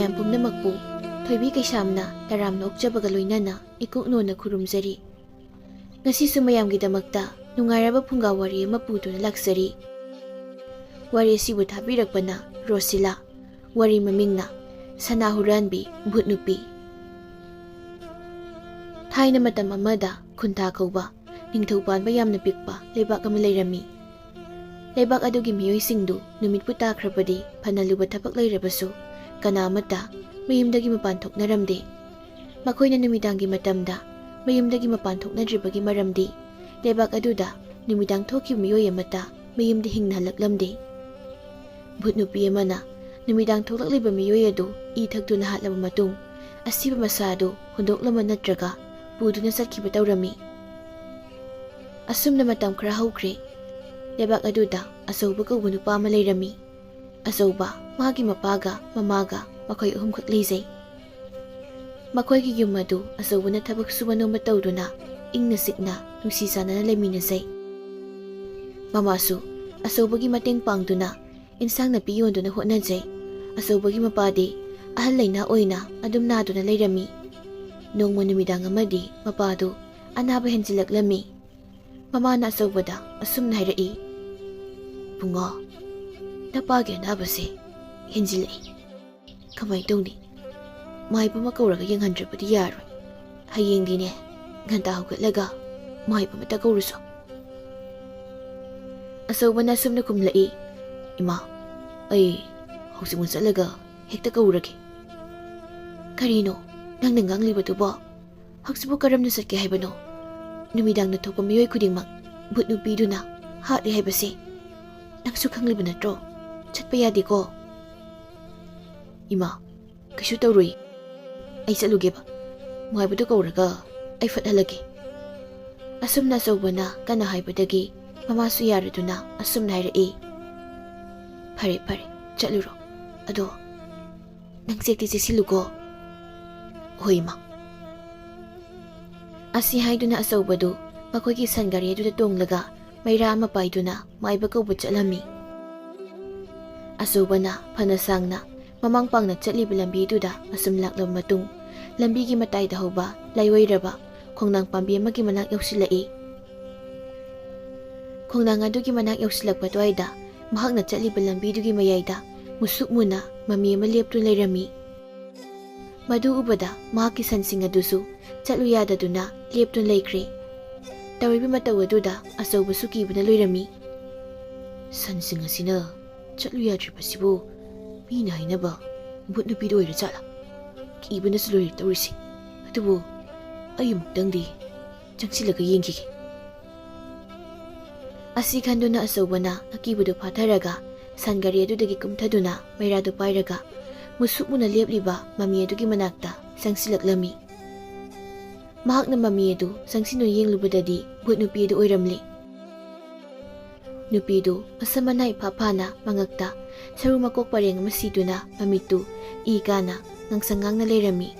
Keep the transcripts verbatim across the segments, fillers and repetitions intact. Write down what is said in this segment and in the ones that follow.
ꯃꯌꯥꯝ ꯄꯨꯝꯅꯃꯛꯄꯨ ꯊꯣꯏꯕꯤ ꯀꯩꯁꯥꯝꯅ ꯇꯔꯥꯝꯅ ꯑꯣꯛꯆꯕꯒ ꯂꯣꯏꯅꯅ ꯏꯀꯣꯛꯅꯣꯅ ꯈꯨꯔꯨꯝꯖꯔꯤ꯫ ꯉꯁꯤꯁꯨ ꯃꯌꯥꯝꯒꯤꯗꯃꯛꯇ ꯅꯨꯡꯉꯥꯏꯔꯕ ꯐꯨꯡꯒꯥ ꯋꯥꯔꯤ ꯑꯃ ꯄꯨꯗꯨꯅ ꯂꯥꯛꯆꯔꯤ꯫ ꯋꯥꯔꯤ ꯑꯁꯤꯕꯨ ꯊꯥꯕꯤꯔꯛꯄꯅ ꯔꯣꯁꯤꯂꯥ꯫ ꯋꯥꯔꯤ ꯃꯃꯤꯡꯅ ꯁꯅꯥ ꯍꯨꯔꯥꯟꯕꯤ ꯚꯨꯠ ꯅꯨꯄꯤ꯫ ꯊꯥꯏꯅ ꯃꯇꯝ ꯑꯃꯗ ꯈꯨꯟꯊꯥ ꯀꯧꯕ ꯅꯤꯡꯊꯧ ꯄꯥꯟꯕ ꯌꯥꯝꯅ ꯄꯤꯛꯄ ꯂꯩꯕꯥꯛ ꯑꯃ ꯂꯩꯔꯝꯃꯤ꯫ ꯂꯩꯕꯥꯛ ꯑꯗꯨꯒꯤ ꯃꯤꯑꯣꯏꯁꯤꯡꯗꯨ ꯅꯨꯃꯤꯠꯄꯨ ꯇꯥꯈ꯭ꯔꯕꯗꯤ ꯐꯅ ꯂꯨꯕ ꯊꯕꯛ ꯂꯩꯔꯕꯁꯨ ꯀꯅꯥ ꯑꯃꯠꯇ ꯃꯌꯨꯝꯗꯒꯤ ꯃꯄꯥꯟ ꯊꯣꯛꯅꯔꯝꯗꯦ꯫ ꯃꯈꯣꯏꯅ ꯅꯨꯃꯤꯗꯥꯡꯒꯤ ꯃꯇꯝꯗ ꯃꯌꯨꯝꯗꯒꯤ ꯃꯄꯥꯟ ꯊꯣꯛꯅꯗ꯭ꯔꯤꯕꯒꯤ ꯃꯔꯝꯗꯤ ꯂꯩꯕꯥꯛ ꯑꯗꯨꯗ ꯅꯨꯃꯤꯗꯥꯡ ꯊꯣꯛꯈꯤꯕ ꯃꯤꯑꯣꯏ ꯑꯃꯠꯇ ꯃꯌꯨꯝꯗ ꯍꯤꯡꯅ ꯍꯜꯂꯛꯂꯝꯗꯦ꯫ ꯚꯨꯠ ꯅꯨꯄꯤ ꯑꯃꯅ ꯅꯨꯃꯤꯗꯥꯡ ꯊꯣꯛꯂꯛꯂꯤꯕ ꯃꯤꯑꯣꯏ ꯑꯗꯨ ꯏ ꯊꯛꯇꯨꯅ ꯍꯥꯠꯂꯕ ꯃꯇꯨꯡ ꯑꯁꯤꯕ ꯃꯁꯥ ꯑꯗꯨ ꯍꯨꯟꯗꯣꯛꯂꯝꯕ ꯅꯠꯇ꯭ꯔꯒ ꯄꯨꯗꯨꯅ ꯆꯠꯈꯤꯕ ꯇꯧꯔꯝꯃꯤ꯫ ꯑꯁꯨꯝꯅ ꯃꯇꯝ ꯈꯔ ꯍꯧꯈ꯭ꯔꯦ꯫ ꯂꯩꯕꯥꯛ ꯑꯗꯨꯗ ꯑꯆꯧꯕ ꯀꯧꯕ ꯅꯨꯄꯥ ꯑꯃ ꯂꯩꯔꯝꯃꯤ꯫ ꯑꯆꯧꯕ ꯃꯥꯒꯤ ꯃꯄꯥꯒ ꯃꯃꯥꯒ ꯃꯈꯣꯏ ꯑꯍꯨꯝꯈꯛ ꯂꯩꯖꯩ꯫ ꯃꯈꯣꯏꯒꯤ ꯌꯨꯝ ꯑꯗꯨ ꯑꯆꯧꯕꯅ ꯊꯕꯛ ꯁꯨꯕ ꯅꯣꯝꯕ ꯇꯧꯗꯨꯅ ꯏꯪꯅ ꯆꯤꯛꯅ ꯅꯨꯡꯁꯤ ꯆꯥꯟꯅꯅ ꯂꯩꯃꯤꯟꯅꯖꯩ꯫ ꯃꯃꯥꯁꯨ ꯑꯆꯧꯕꯒꯤ ꯃꯇꯦꯡ ꯄꯥꯡꯗꯨꯅ ꯏꯟꯁꯥꯡ ꯅꯥꯄꯤ ꯌꯣꯟꯗꯨꯅ ꯍꯣꯠꯅꯖꯩ꯫ ꯑꯆꯧꯕꯒꯤ ꯃꯄꯥꯗꯤ ꯑꯍꯜ ꯂꯩꯅꯥ ꯑꯣꯏꯅ ꯑꯗꯨꯝ ꯅꯥꯗꯨꯅ ꯂꯩꯔꯝꯃꯤ꯫ ꯅꯣꯡꯃ ꯅꯨꯃꯤꯗꯥꯡ ꯑꯃꯗꯤ ꯃꯄꯥꯗꯨ ꯑꯅꯥꯕ ꯍꯦꯟꯖꯤꯜꯂꯛꯂꯝꯃꯤ꯫ ꯃꯃꯥꯅ ꯑꯆꯧꯕꯗ ꯑꯁꯨꯝꯅ ꯍꯥꯏꯔꯛꯏ, "ꯕꯨꯡꯉꯣ, ꯅꯄꯥꯒꯤ ꯑꯅꯥꯕꯁꯦ ꯍꯦꯟꯖꯤꯜꯂꯛꯏ꯫ ꯀꯃꯥꯏꯅ ꯇꯧꯅꯤ? ꯃꯥꯏꯕ ꯑꯃ ꯀꯧꯔꯒ ꯌꯦꯡꯍꯟꯗ꯭ꯔꯕꯗꯤ ꯌꯥꯔꯣꯏ꯫ ꯍꯌꯦꯡꯗꯤꯅꯦ, ꯉꯟꯇꯥ ꯍꯧꯒꯠꯂꯒ ꯃꯥꯏꯕ ꯑꯃꯇ ꯀꯧꯔꯨꯁꯣ꯫" ꯑꯆꯧꯕꯅ ꯑꯁꯨꯝꯅ ꯈꯨꯝꯂꯛꯏ, "ꯏꯃꯥ, ꯑꯩ ꯍꯧꯖꯤꯛꯃꯛ ꯆꯠꯂꯒ ꯍꯦꯛꯇ ꯀꯧꯔꯒꯦ꯫" "ꯀꯔꯤꯅꯣ ꯅꯪꯅ ꯉꯥꯡꯂꯤꯕꯗꯨꯕꯣ? ꯍꯧꯖꯤꯛꯄꯨ ꯀꯔꯝꯅ ꯆꯠꯀꯦ ꯍꯥꯏꯕꯅꯣ? ꯅꯨꯃꯤꯗꯥꯡꯗ ꯊꯣꯛꯄ ꯃꯤꯑꯣꯏ ꯈꯨꯗꯤꯡꯃꯛ ꯚꯨꯠ ꯅꯨꯄꯤꯗꯨꯅ ꯍꯥꯠꯂꯦ ꯍꯥꯏꯕꯁꯦ ꯅꯪꯁꯨ ꯈꯪꯂꯤꯕ ꯅꯠꯇ꯭ꯔꯣ? ꯆꯠꯄ ꯌꯥꯗꯦꯀꯣ꯫" "ꯏꯃꯥ, ꯀꯩꯁꯨ ꯇꯧꯔꯣꯏ꯫ ꯑꯩ ꯆꯠꯂꯨꯒꯦꯕ꯫ ꯃꯥꯏꯕꯗꯨ ꯀꯧꯔꯒ ꯑꯩ ꯐꯠ ꯍꯜꯂꯛꯀꯦ꯫" ꯑꯁꯨꯝꯅ ꯑꯆꯧꯕꯅ ꯀꯟꯅ ꯍꯥꯏꯕꯗꯒꯤ ꯃꯃꯥꯁꯨ ꯌꯥꯔꯗꯨꯅ ꯑꯁꯨꯝꯅ ꯍꯥꯏꯔꯛꯏ, "ꯐꯔꯦ, ꯐꯔꯦ, ꯆꯠꯂꯨꯔꯣ꯫ ꯑꯗꯣ ꯅꯪ ꯆꯦꯛꯇꯤ ꯆꯦꯛꯁꯤꯜꯂꯨꯀꯣ꯫" "ꯍꯣꯏ, ꯏꯃꯥ꯫" ꯑꯁꯤ ꯍꯥꯏꯗꯨꯅ ꯑꯆꯧꯕꯗꯨ ꯃꯈꯣꯏꯒꯤ ꯁꯟ ꯒꯥꯔꯤ ꯑꯗꯨꯗ ꯇꯣꯡꯂꯒ ꯃꯩꯔꯥ ꯑꯃ ꯄꯥꯏꯗꯨꯅ ꯃꯥꯏꯕ ꯀꯧꯕ ꯆꯠꯂꯝꯃꯤ꯫ ꯑꯆꯧꯕꯅ ꯐꯅ ꯁꯥꯡꯅ ꯃꯃꯥꯡ ꯄꯥꯡꯅ ꯆꯠꯂꯤꯕ ꯂꯝꯕꯤꯗꯨꯗ ꯑꯁꯨꯝ ꯂꯥꯛꯂꯕ ꯃꯇꯨꯡ, ꯂꯝꯕꯤꯒꯤ ꯃꯇꯥꯏꯗ ꯍꯧꯕ ꯂꯥꯏꯋꯩꯔꯕ ꯈꯣꯡꯅꯥꯡ ꯄꯥꯝꯕꯤ ꯑꯃꯒꯤ ꯃꯅꯥꯛ ꯌꯧꯁꯤꯜꯂꯛꯏ꯫ ꯈꯣꯡꯅꯥꯡ ꯑꯗꯨꯒꯤ ꯃꯅꯥꯛ ꯌꯧꯁꯤꯜꯂꯛꯄ ꯑꯗꯨꯋꯥꯏꯗ ꯃꯍꯥꯛꯅ ꯆꯠꯂꯤꯕ ꯂꯝꯕꯤꯗꯨꯒꯤ ꯃꯌꯥꯏꯗ ꯃꯨꯁꯨꯛ ꯃꯨꯅ ꯃꯃꯤ ꯑꯃ ꯂꯦꯞꯇꯨꯅ ꯂꯩꯔꯝꯃꯤ꯫ ꯃꯗꯨ ꯎꯕꯗ ꯃꯍꯥꯛꯀꯤ ꯁꯟꯁꯤꯡ ꯑꯗꯨꯁꯨ ꯆꯠꯂꯨ ꯌꯥꯗꯗꯨꯅ ꯂꯦꯞꯇꯨꯅ ꯂꯩꯈ꯭ꯔꯦ꯫ ꯇꯧꯔꯤꯕ ꯃꯇꯧ ꯑꯗꯨꯗ ꯑꯆꯧꯕꯁꯨ ꯀꯤꯕꯅ ꯂꯣꯏꯔꯝꯃꯤ꯫ "ꯁꯟꯁꯤꯡ ꯑꯁꯤꯅ ꯆꯠꯂꯨ ꯌꯥꯗ꯭ꯔꯤꯕꯁꯤꯕꯨ ꯃꯤꯅ ꯍꯥꯏꯅꯕ ꯚꯨꯠ ꯅꯨꯄꯤꯗ ꯑꯣꯏꯔ ꯖꯥꯠꯂꯥ? ꯀꯤꯕꯅꯁꯨ ꯂꯣꯏꯔꯦ ꯇꯧꯔꯤꯁꯦ꯫ ꯑꯗꯨꯕꯨ ꯑꯩ ꯑꯃꯨꯛꯇꯪꯗꯤ ꯆꯪꯁꯤꯜꯂꯒ ꯌꯦꯡꯈꯤꯒꯦ꯫" ꯑꯁꯤ ꯈꯟꯗꯨꯅ ꯑꯆꯧꯕꯅ ꯑꯀꯤꯕꯗꯨ ꯐꯥꯊꯔꯒ ꯁꯟ ꯒꯥꯔꯤ ꯑꯗꯨꯗꯒꯤ ꯀꯨꯝꯊꯗꯨꯅ ꯃꯩꯔꯥꯗꯨ ꯄꯥꯏꯔꯒ ꯃꯨꯁꯨꯛ ꯃꯨꯅ ꯂꯦꯞꯂꯤꯕ ꯃꯃꯤ ꯑꯗꯨꯒꯤ ꯃꯅꯥꯛꯇ ꯆꯪꯁꯤꯜꯂꯛꯂꯝꯃꯤ꯫ ꯃꯍꯥꯛꯅ ꯃꯃꯤ ꯑꯗꯨ ꯆꯪꯁꯤꯟꯅ ꯌꯦꯡꯂꯨꯕꯗꯗꯤ ꯚꯨꯠ ꯅꯨꯄꯤ ꯑꯗꯨ ꯑꯣꯏꯔꯝꯂꯦ꯫ ꯅꯨꯄꯤꯗꯨ ꯃꯁꯝ ꯃꯅꯥ ꯏꯐꯥ ꯐꯥꯅ ꯃꯉꯛꯇ ꯁꯔꯨ ꯃꯀꯣꯛ ꯄꯔꯦꯡ ꯑꯃ ꯁꯤꯗꯨꯅ ꯃꯃꯤꯠꯇꯨ ꯏ ꯀꯥꯅ ꯉꯥꯡꯁꯪ ꯉꯥꯡꯅ ꯂꯩꯔꯝꯃꯤ꯫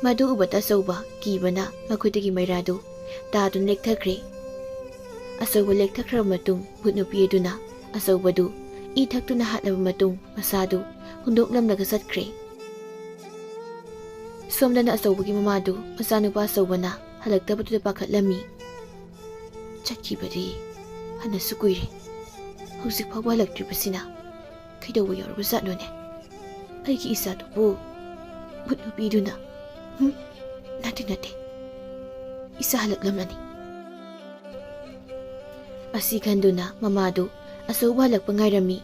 ꯃꯗꯨ ꯎꯕꯗ ꯑꯆꯧꯕ ꯀꯤꯕꯅ ꯃꯈꯨꯠꯇꯒꯤ ꯃꯩꯔꯥꯗꯨ ꯇꯥꯗꯨꯅ ꯂꯦꯛꯊꯈ꯭ꯔꯦ꯫ ꯑꯆꯧꯕ ꯂꯦꯛꯊꯈ꯭ꯔꯕ ꯃꯇꯨꯡ ꯚꯨꯠ ꯅꯨꯄꯤ ꯑꯗꯨꯅ ꯑꯆꯧꯕꯗꯨ ꯏ ꯊꯛꯇꯨꯅ ꯍꯥꯠꯂꯕ ꯃꯇꯨꯡ ꯃꯁꯥꯗꯨ ꯍꯨꯟꯗꯣꯛꯂꯝꯂꯒ ꯆꯠꯈ꯭ꯔꯦ꯫ ꯁꯣꯝꯗꯅ ꯑꯆꯧꯕꯒꯤ ꯃꯃꯥꯗꯨ ꯃꯆꯥꯅꯨꯄꯥ ꯑꯆꯧꯕꯅ ꯍꯜꯂꯛꯇꯕꯗꯨꯗ ꯄꯥꯈꯠꯂꯝꯃꯤ꯫ "ꯆꯠꯈꯤꯕꯗꯤ ꯐꯅꯁꯨ ꯀꯨꯏꯔꯦ, ꯍꯧꯖꯤꯛ ꯐꯥꯎꯕ ꯍꯜꯂꯛꯇ꯭ꯔꯤꯕꯁꯤꯅ ꯀꯩꯗꯧꯕ ꯌꯥꯎꯔꯕꯖꯥꯠꯅꯣꯅꯦ? ꯑꯩꯒꯤ ꯏꯆꯥꯗꯨꯕꯨ ꯚꯨꯠ ꯅꯨꯄꯤꯗꯨꯅ, ꯍꯨꯝ, ꯅꯠꯇꯦ, ꯅꯠꯇꯦ, ꯏꯆꯥ ꯍꯜꯂꯛꯂꯝꯂꯅꯤ꯫" ꯑꯁꯤ ꯈꯟꯗꯨꯅ ꯃꯃꯥꯗꯨ ꯑꯆꯧꯕ ꯍꯜꯂꯛꯄ ꯉꯥꯏꯔꯝꯃꯤ꯫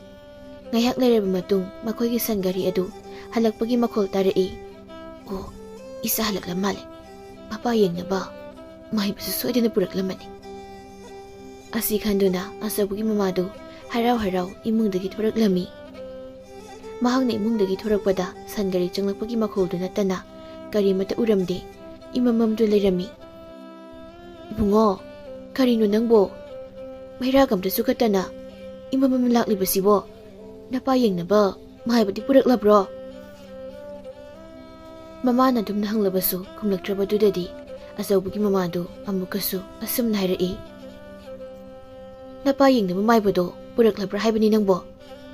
ꯉꯥꯏꯍꯥꯛ ꯂꯩꯔꯕ ꯃꯇꯨꯡ ꯃꯈꯣꯏꯒꯤ ꯁꯟ ꯒꯥꯔꯤ ꯑꯗꯨ ꯍꯜꯂꯛꯄꯒꯤ ꯃꯈꯣꯜ ꯇꯥꯔꯛꯏ꯫ "ꯑꯣ, ꯏꯆꯥ ꯍꯜꯂꯛꯂ ꯃꯥꯜꯂꯦ꯫ ꯃꯄꯥ ꯌꯦꯡꯅꯕ ꯃꯥꯏꯕꯁꯨ ꯁꯣꯏꯗꯅ ꯄꯨꯔꯛꯂꯝꯃꯅꯤ꯫" ꯑꯁꯤ ꯈꯟꯗꯨꯅ ꯑꯆꯧꯕꯒꯤ ꯃꯃꯥꯗꯨ ꯍꯔꯥꯎ ꯍꯔꯥꯎ ꯏꯃꯨꯡꯗꯒꯤ ꯊꯣꯔꯛꯂꯝꯃꯤ꯫ ꯃꯍꯥꯛꯅ ꯏꯃꯨꯡꯗꯒꯤ ꯊꯣꯔꯛꯄꯗ ꯁꯟ ꯒꯥꯔꯤ ꯆꯪꯂꯛꯄꯒꯤ ꯃꯈꯣꯜꯗꯨ ꯅꯠꯇꯅ ꯀꯔꯤꯃꯠꯇ ꯎꯔꯝꯗꯦ꯫ ꯏꯃꯝ ꯃꯝꯗꯨꯅ ꯂꯩꯔꯝꯃꯤ꯫ "ꯏꯕꯨꯡꯉꯣ, ꯀꯔꯤꯅꯣ ꯅꯪꯕꯣ? ꯃꯩꯔꯥꯒ ꯑꯝꯇ ꯆꯨꯈꯠꯇꯅ ꯏꯃꯝ ꯃꯝ ꯂꯥꯛꯂꯤꯕꯁꯤꯕꯣ? ꯅꯄꯥ ꯌꯦꯡꯅꯕ ꯃꯥꯏꯕꯗꯤ ꯄꯨꯔꯛꯂꯕ꯭ꯔꯣ?" ꯃꯃꯥꯅ ꯑꯗꯨꯝꯅ ꯍꯪꯂꯕꯁꯨ ꯈꯨꯝꯂꯛꯇ꯭ꯔꯕꯗꯨꯗꯗꯤ ꯑꯆꯧꯕꯒꯤ ꯃꯃꯥꯗꯨ ꯑꯃꯨꯛꯀꯁꯨ ꯑꯁꯨꯝꯅ ꯍꯥꯏꯔꯛꯏ꯫ "ꯅꯄꯥ ꯌꯦꯡꯅꯕ ꯃꯥꯏꯕꯗꯣ ꯄꯨꯔꯛꯂꯕ꯭ꯔꯥ ꯍꯥꯏꯕꯅꯤ ꯅꯪꯕꯣ?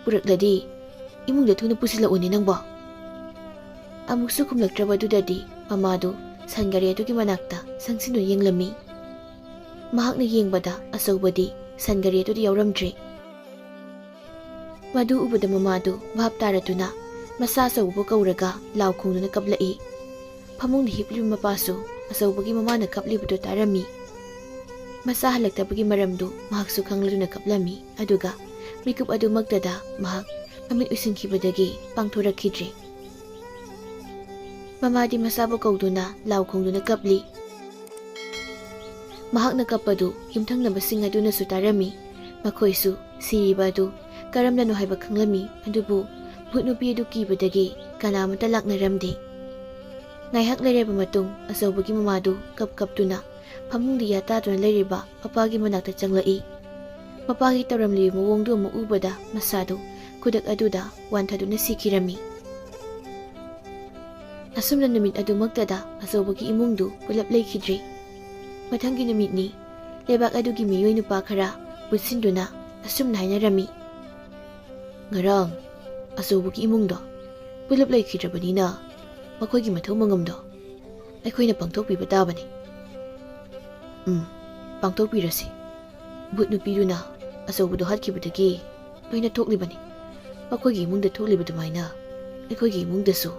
ꯄꯨꯔꯛꯂꯗꯤ ꯏꯃꯨꯡꯗ ꯊꯨꯅ ꯄꯨꯁꯤꯜꯂꯛꯎꯅꯦ ꯅꯪꯕꯣ꯫ ꯑꯃꯨꯛꯁꯨ ꯈꯨꯝꯂꯛꯇ꯭ꯔꯕꯗꯨꯗꯗꯤ ꯃꯃꯥꯗꯨ ꯁꯟ ꯒꯥꯔꯤ ꯑꯗꯨꯒꯤ ꯃꯅꯥꯛꯇ ꯆꯪꯁꯤꯟꯗꯨꯅ ꯌꯦꯡꯂꯝꯃꯤ꯫ ꯃꯍꯥꯛꯅ ꯌꯦꯡꯕꯗ ꯑꯆꯧꯕꯗꯤ ꯁꯟ ꯒꯥꯔꯤ ꯑꯗꯨꯗ ꯌꯥꯎꯔꯝꯗ꯭ꯔꯦ꯫ ꯃꯗꯨ ꯎꯕꯗ ꯃꯃꯥꯗꯨ ꯚꯥꯞ ꯇꯥꯔꯗꯨꯅ ꯃꯆꯥ ꯑꯆꯧꯕꯕꯨ ꯀꯧꯔꯒ ꯂꯥꯎ ꯈꯣꯡꯗꯨꯅ ꯀꯞꯂꯛꯏ꯫ ꯐꯃꯨꯡꯗ ꯍꯤꯞꯂꯤꯕ ꯃꯄꯥꯁꯨ ꯑꯆꯧꯕꯒꯤ ꯃꯃꯥꯅ ꯀꯞꯂꯤꯕꯗꯨ ꯇꯥꯔꯝꯃꯤ꯫ ꯃꯆꯥ ꯍꯜꯂꯛꯇꯕꯒꯤ ꯃꯔꯝꯗꯨ ꯃꯍꯥꯛꯁꯨ ꯈꯪꯂꯗꯨꯅ ꯀꯞꯂꯝꯃꯤ, ꯑꯗꯨꯒ ꯃꯤꯀꯨꯞ ꯑꯗꯨꯃꯛꯇꯗ ꯃꯍꯥꯛ ꯃꯃꯤꯠ ꯎꯏꯁꯤꯟꯈꯤꯕꯗꯒꯤ ꯄꯥꯡꯊꯣꯔꯛꯈꯤꯗ꯭ꯔꯦ꯫ ꯃꯃꯥꯗꯤ ꯃꯆꯥꯕꯨ ꯀꯧꯗꯨꯅ ꯂꯥꯎ ꯈꯣꯡꯗꯨꯅ ꯀꯞꯂꯤ꯫ ꯃꯍꯥꯛꯅ ꯀꯞꯄꯗꯨ ꯌꯨꯝꯊꯪꯅꯕꯁꯤꯡ ꯑꯗꯨꯅꯁꯨ ꯇꯥꯔꯝꯃꯤ꯫ ꯃꯈꯣꯏꯁꯨ ꯁꯤꯔꯤꯕ ꯑꯗꯨ ꯀꯔꯝꯅꯅꯣ ꯍꯥꯏꯕ ꯈꯪꯂꯝꯃꯤ, ꯑꯗꯨꯕꯨ ꯚꯨꯠ ꯅꯨꯄꯤ ꯑꯗꯨ ꯀꯤꯕꯗꯒꯤ ꯀꯅꯥꯃꯠꯇ ꯂꯥꯛꯅꯔꯝꯗꯦ꯫ ꯉꯥꯏꯍꯥꯛ ꯂꯩꯔꯕ ꯃꯇꯨꯡ ꯑꯆꯧꯕꯒꯤ ꯃꯃꯥꯗꯨ ꯀꯞ ꯀꯞꯇꯨꯅ ꯐꯃꯨꯡꯗ ꯌꯥ ꯇꯥꯗꯨꯅ ꯂꯩꯔꯤꯕ ꯃꯄꯥꯒꯤ ꯃꯅꯥꯛꯇ ꯆꯪꯂꯛꯏ꯫ ꯃꯄꯥꯒꯤ ꯇꯧꯔꯝꯂꯤꯕ ꯃꯑꯣꯡꯗꯨ ꯑꯃꯨꯛ ꯎꯕꯗ ꯃꯁꯥꯗꯨ ꯈꯨꯗꯛ ꯑꯗꯨꯗ ꯋꯥꯟꯊꯗꯨꯅ ꯁꯤꯈꯤꯔꯝꯃꯤ꯫ ꯑꯁꯨꯝꯅ ꯅꯨꯃꯤꯠ ꯑꯗꯨꯃꯛꯇꯗ ꯑꯆꯧꯕꯒꯤ ꯏꯃꯨꯡꯗꯨ ꯄꯨꯂꯞ ꯂꯩꯈꯤꯗ꯭ꯔꯦ꯫ ꯃꯊꯪꯒꯤ ꯅꯨꯃꯤꯠꯅꯤ꯫ ꯂꯩꯕꯥꯛ ꯑꯗꯨꯒꯤ ꯃꯤꯑꯣꯏ ꯅꯨꯄꯥ ꯈꯔ ꯄꯨꯟꯁꯤꯟꯗꯨꯅ ꯑꯁꯨꯝꯅ ꯍꯥꯏꯅꯔꯝꯃꯤ, "ꯉꯔꯥꯡ ꯑꯆꯧꯕꯒꯤ ꯏꯃꯨꯡꯗꯣ ꯄꯨꯂꯞ ꯂꯩꯈꯤꯗ꯭ꯔꯕꯅꯤꯅ ꯃꯈꯣꯏꯒꯤ ꯃꯊꯧ ꯃꯉꯝꯗꯣ ꯑꯩꯈꯣꯏꯅ ꯄꯥꯡꯊꯣꯛꯄꯤꯕ ꯇꯥꯕꯅꯤ꯫" "ꯎꯝ, ꯄꯥꯡꯊꯣꯛꯄꯤꯔꯁꯤ꯫ ꯚꯨꯠ ꯅꯨꯄꯤꯗꯨꯅ ꯑꯆꯧꯕꯗꯣ ꯍꯥꯠꯈꯤꯕꯗꯒꯤ ꯂꯣꯏꯅ ꯊꯣꯛꯂꯤꯕꯅꯤ꯫ ꯃꯈꯣꯏꯒꯤ ꯏꯃꯨꯡꯗ ꯊꯣꯛꯂꯤꯕ ꯑꯗꯨꯃꯥꯏꯅ ꯑꯩꯈꯣꯏꯒꯤ ꯏꯃꯨꯡꯗꯁꯨ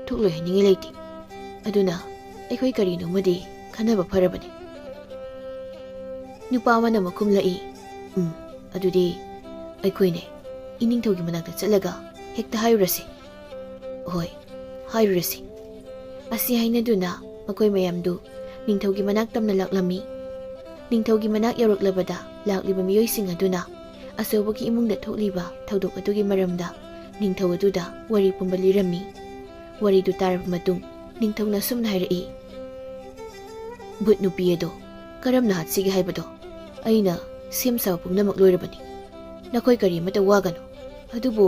ꯊꯣꯛꯂꯣꯏ ꯍꯥꯏꯅꯤꯡꯉꯥꯏ ꯂꯩꯇꯦ꯫ ꯑꯗꯨꯅ ꯑꯩꯈꯣꯏ ꯀꯔꯤꯅꯣꯃꯗꯤ ꯈꯟꯅꯕ ꯐꯔꯕꯅꯤ꯫" ꯅꯨꯄꯥ ꯑꯃꯅ ꯑꯃꯨꯛ ꯈꯨꯝꯂꯛꯏ, "ꯎꯝ, ꯑꯗꯨꯗꯤ ꯑꯩꯈꯣꯏꯅꯦ ꯏꯅꯤꯡꯊꯧꯒꯤ ꯃꯅꯥꯛꯇ ꯆꯠꯂꯒ ꯍꯦꯛꯇ ꯍꯥꯏꯔꯨꯔꯁꯤ꯫" "ꯍꯣꯏ, ꯍꯥꯏꯔꯨꯔꯁꯤ꯫" ꯑꯁꯤ ꯍꯥꯏꯅꯗꯨꯅ ꯃꯈꯣꯏ ꯃꯌꯥꯝꯗꯨ ꯅꯤꯡꯊꯧꯒꯤ ꯃꯅꯥꯛ ꯇꯝꯅ ꯂꯥꯛꯂꯝꯃꯤ꯫ ꯅꯤꯡꯊꯧꯒꯤ ꯃꯅꯥꯛ ꯌꯧꯔꯛꯂꯕꯗ ꯂꯥꯛꯂꯤꯕ ꯃꯤꯑꯣꯏꯁꯤꯡ ꯑꯗꯨꯅ ꯑꯆꯧꯕꯒꯤ ꯏꯃꯨꯡꯗ ꯊꯣꯛꯂꯤꯕ ꯊꯧꯗꯣꯛ ꯑꯗꯨꯒꯤ ꯃꯔꯝꯗ ꯅꯤꯡꯊꯧ ꯑꯗꯨꯗ ꯋꯥꯔꯤ ꯄꯨꯝꯕ ꯂꯤꯔꯝꯃꯤ꯫ ꯋꯥꯔꯤꯗꯨ ꯇꯥꯔꯕ ꯃꯇꯨꯡ ꯅꯤꯡꯊꯧꯅ ꯑꯁꯨꯝꯅ ꯍꯥꯏꯔꯛꯏ, "ꯚꯨꯠ ꯅꯨꯄꯤ ꯑꯗꯣ ꯀꯔꯝꯅ ꯍꯥꯠꯁꯤꯒꯦ ꯍꯥꯏꯕꯗꯣ ꯑꯩꯅ ꯁꯦꯝ ꯁꯥꯕ ꯄꯨꯝꯅꯃꯛ ꯂꯣꯏꯔꯕꯅꯤ꯫ ꯅꯈꯣꯏ ꯀꯔꯤ ꯑꯃꯠꯇ ꯋꯥꯒꯅꯨ꯫ ꯑꯗꯨꯕꯨ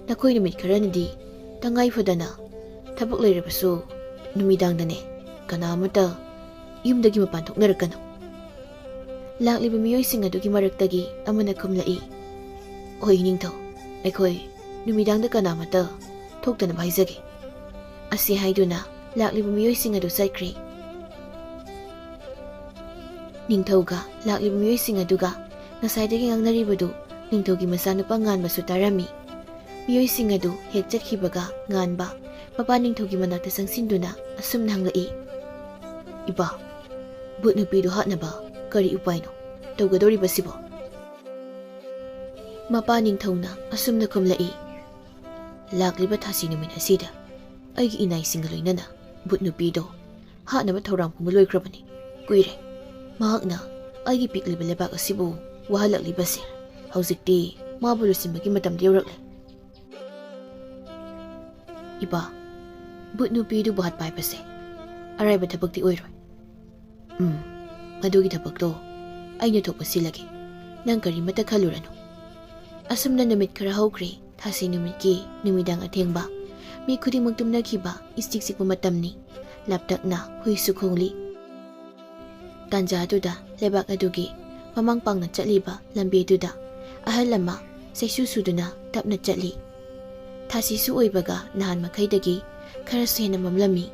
ꯅꯈꯣꯏ ꯅꯨꯃꯤꯠ ꯈꯔꯅꯤꯗꯤ ꯇꯉꯥꯏ ꯐꯗꯅ ꯊꯕꯛ ꯂꯩꯔꯕꯁꯨ ꯅꯨꯃꯤꯗꯥꯡꯗꯅꯦ ꯀꯅꯥ ꯑꯃꯠꯇ ꯌꯨꯝꯗꯒꯤ ꯃꯄꯥꯟ ꯊꯣꯛꯅꯔꯛꯀꯅꯨ꯫" ꯂꯥꯛꯂꯤꯕ ꯃꯤꯑꯣꯏꯁꯤꯡ ꯑꯗꯨꯒꯤ ꯃꯔꯛꯇꯒꯤ ꯑꯃꯅ ꯈꯨꯝꯂꯛꯏ, "ꯍꯣꯏ ꯅꯤꯡꯊꯧ, ꯑꯩꯈꯣꯏ ꯅꯨꯃꯤꯗꯥꯡꯗ ꯀꯅꯥꯃꯠꯇ ꯊꯣꯛꯇꯅꯕ ꯍꯥꯏꯖꯒꯦ꯫ ꯑꯁꯤ ꯍꯥꯏꯗꯨꯅ ꯂꯥꯛꯂꯤꯕ ꯃꯤꯑꯣꯏꯁꯤꯡ ꯑꯗꯨ ꯆꯠꯈ꯭ꯔꯦ꯫ ꯅꯤꯡꯊꯧꯒ ꯂꯥꯛꯂꯤꯕ ꯃꯤꯑꯣꯏꯁꯤꯡ ꯑꯗꯨꯒ ꯉꯁꯥꯏꯗꯒꯤ ꯉꯥꯡꯅꯔꯤꯕꯗꯨ ꯅꯤꯡꯊꯧꯒꯤ ꯃꯆꯥꯅꯨꯄꯥ ꯉꯥꯟꯕꯁꯨ ꯇꯥꯔꯝꯃꯤ꯫ ꯃꯤꯑꯣꯏꯁꯤꯡ ꯑꯗꯨ ꯍꯦꯛ ꯆꯠꯈꯤꯕꯒ ꯉꯥꯟꯕ ꯃꯄꯥ ꯅꯤꯡꯊꯧꯒꯤ ꯃꯅꯥꯛꯇ ꯆꯪꯁꯤꯟꯗꯨꯅ ꯑꯁꯨꯝꯅ ꯍꯪꯂꯛꯏ, "ꯏꯄꯥ, ꯚꯨꯠ ꯅꯨꯄꯤꯗꯨ ꯍꯥꯠꯅꯕ ꯀꯔꯤ ꯎꯄꯥꯏꯅꯣ ꯇꯧꯒꯗꯧꯔꯤꯕꯁꯤꯕꯣ?" ꯃꯄꯥ ꯅꯤꯡꯊꯧꯅ ꯑꯁꯨꯝꯅ ꯈꯨꯝꯂꯛꯏ, "ꯂꯥꯛꯂꯤꯕ ꯊꯥꯁꯤ ꯅꯨꯃꯤꯠ ꯑꯁꯤꯗ ꯑꯩꯒꯤ ꯏꯅꯥꯏꯁꯤꯡꯒ ꯂꯣꯏꯅꯅ ꯚꯨꯠ ꯅꯨꯄꯤꯗꯣ ꯍꯥꯠꯅꯕ ꯊꯧꯔꯥꯡ ꯄꯨꯕ ꯂꯣꯏꯈ꯭ꯔꯕꯅꯤ꯫ ꯀꯨꯏꯔꯦ꯫ ꯃꯍꯥꯛꯅ ꯑꯩꯒꯤ ꯄꯤꯛꯂꯤꯕ ꯂꯩꯕꯥꯛ ꯑꯁꯤꯕꯨ ꯋꯥꯍꯜꯂꯛꯂꯤꯕꯁꯦ꯫ ꯍꯧꯖꯤꯛꯇꯤ ꯃꯥꯕꯨ ꯂꯣꯏꯁꯤꯟꯕꯒꯤ ꯃꯇꯝꯗꯤ ꯌꯧꯔꯛꯂꯦ꯫" "ꯏꯄꯥ, ꯚꯨꯠ ꯅꯨꯄꯤꯗꯨꯕꯨ ꯍꯥꯠꯄ ꯍꯥꯏꯕꯁꯦ ꯑꯔꯥꯏꯕ ꯊꯕꯛꯇꯤ ꯑꯣꯏꯔꯣꯏ꯫ ꯎꯝ, ꯃꯗꯨꯒꯤ ꯊꯕꯛꯇꯣ ꯑꯩꯅ ꯊꯣꯛꯄ ꯁꯤꯜꯂꯒꯦ꯫ ꯅꯪ ꯀꯔꯤꯃꯠꯇ ꯈꯜꯂꯨꯔꯅꯨ꯫" ꯑꯁꯨꯝꯅ ꯅꯨꯃꯤꯠ ꯈꯔ ꯍꯧꯈ꯭ꯔꯦ꯫ ꯊꯥꯁꯤ ꯅꯨꯃꯤꯠꯀꯤ ꯅꯨꯃꯤꯗꯥꯡ ꯑꯊꯦꯡꯕ꯫ ꯃꯤ ꯈꯨꯗꯤꯡꯃꯛ ꯇꯨꯝꯅꯈꯤꯕ ꯏꯆꯤꯛ ꯆꯤꯛꯄ ꯃꯇꯝꯅꯤ꯫ ꯂꯥꯞꯇꯛꯅ ꯍꯨꯏꯁꯨ ꯈꯣꯡꯂꯤ꯫ ꯇꯥꯟꯖꯥ ꯑꯗꯨꯗ ꯂꯩꯕꯥꯛ ꯑꯗꯨꯒꯤ ꯃꯃꯥꯡ ꯄꯥꯡꯅ ꯆꯠꯂꯤꯕ ꯂꯝꯕꯤꯗꯨꯗ ꯑꯍꯜ ꯑꯃ ꯆꯩꯁꯨ ꯁꯨꯗꯨꯅ ꯇꯞꯅ ꯆꯠꯂꯤ꯫ ꯊꯥꯁꯤꯁꯨ ꯑꯣꯏꯕꯒ ꯅꯍꯥꯟ ꯃꯈꯩꯗꯒꯤ ꯈꯔꯁꯨ ꯍꯦꯟꯅ ꯃꯝꯂꯝꯃꯤ꯫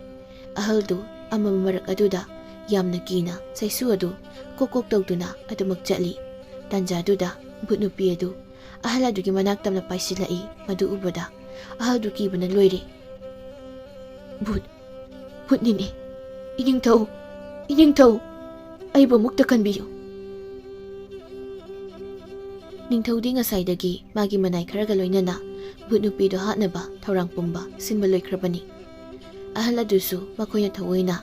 ꯑꯍꯜꯗꯨ ꯑꯃꯝꯕ ꯃꯔꯛ ꯑꯗꯨꯗ ꯌꯥꯝꯅ ꯀꯤꯅ ꯆꯩꯁꯨ ꯑꯗꯨ ꯀꯣꯛ ꯀꯣꯛ ꯇꯧꯗꯨꯅ ꯑꯗꯨꯃꯛ ꯆꯠꯂꯤ꯫ ꯇꯥꯟꯖꯥꯗꯨꯗ ꯚꯨꯠ ꯅꯨꯄꯤ ꯑꯗꯨ ꯑꯍꯜ ꯑꯗꯨꯒꯤ ꯃꯅꯥꯛ ꯇꯝꯅ ꯄꯥꯏꯁꯤꯜꯂꯛꯏ꯫ ꯃꯗꯨ ꯎꯕꯗ ꯑꯍꯜꯗꯨ ꯀꯤꯕꯅ ꯂꯣꯏꯔꯦ꯫ "ꯚꯨꯠ, ꯚꯨꯠꯅꯤꯅꯦ꯫ ꯏꯅꯤꯡꯊꯧ, ꯏꯅꯤꯡꯊꯧ, ꯑꯩꯕꯨ ꯑꯃꯨꯛꯇ ꯀꯟꯕꯤꯌꯨ꯫" ꯅꯤꯡꯊꯧꯗꯤ ꯉꯁꯥꯏꯗꯒꯤ ꯃꯥꯒꯤ ꯃꯅꯥꯏ ꯈꯔꯒ ꯂꯣꯏꯅꯅ ꯚꯨꯠ ꯅꯨꯄꯤꯗꯨ ꯍꯥꯠꯅꯕ ꯊꯧꯔꯥꯡ ꯄꯨꯝꯕ ꯁꯤꯟꯕ ꯂꯣꯏꯈ꯭ꯔꯕꯅꯤ꯫ ꯑꯍꯜ ꯑꯗꯨꯁꯨ ꯃꯈꯣꯏꯅ ꯊꯑꯣꯏꯅ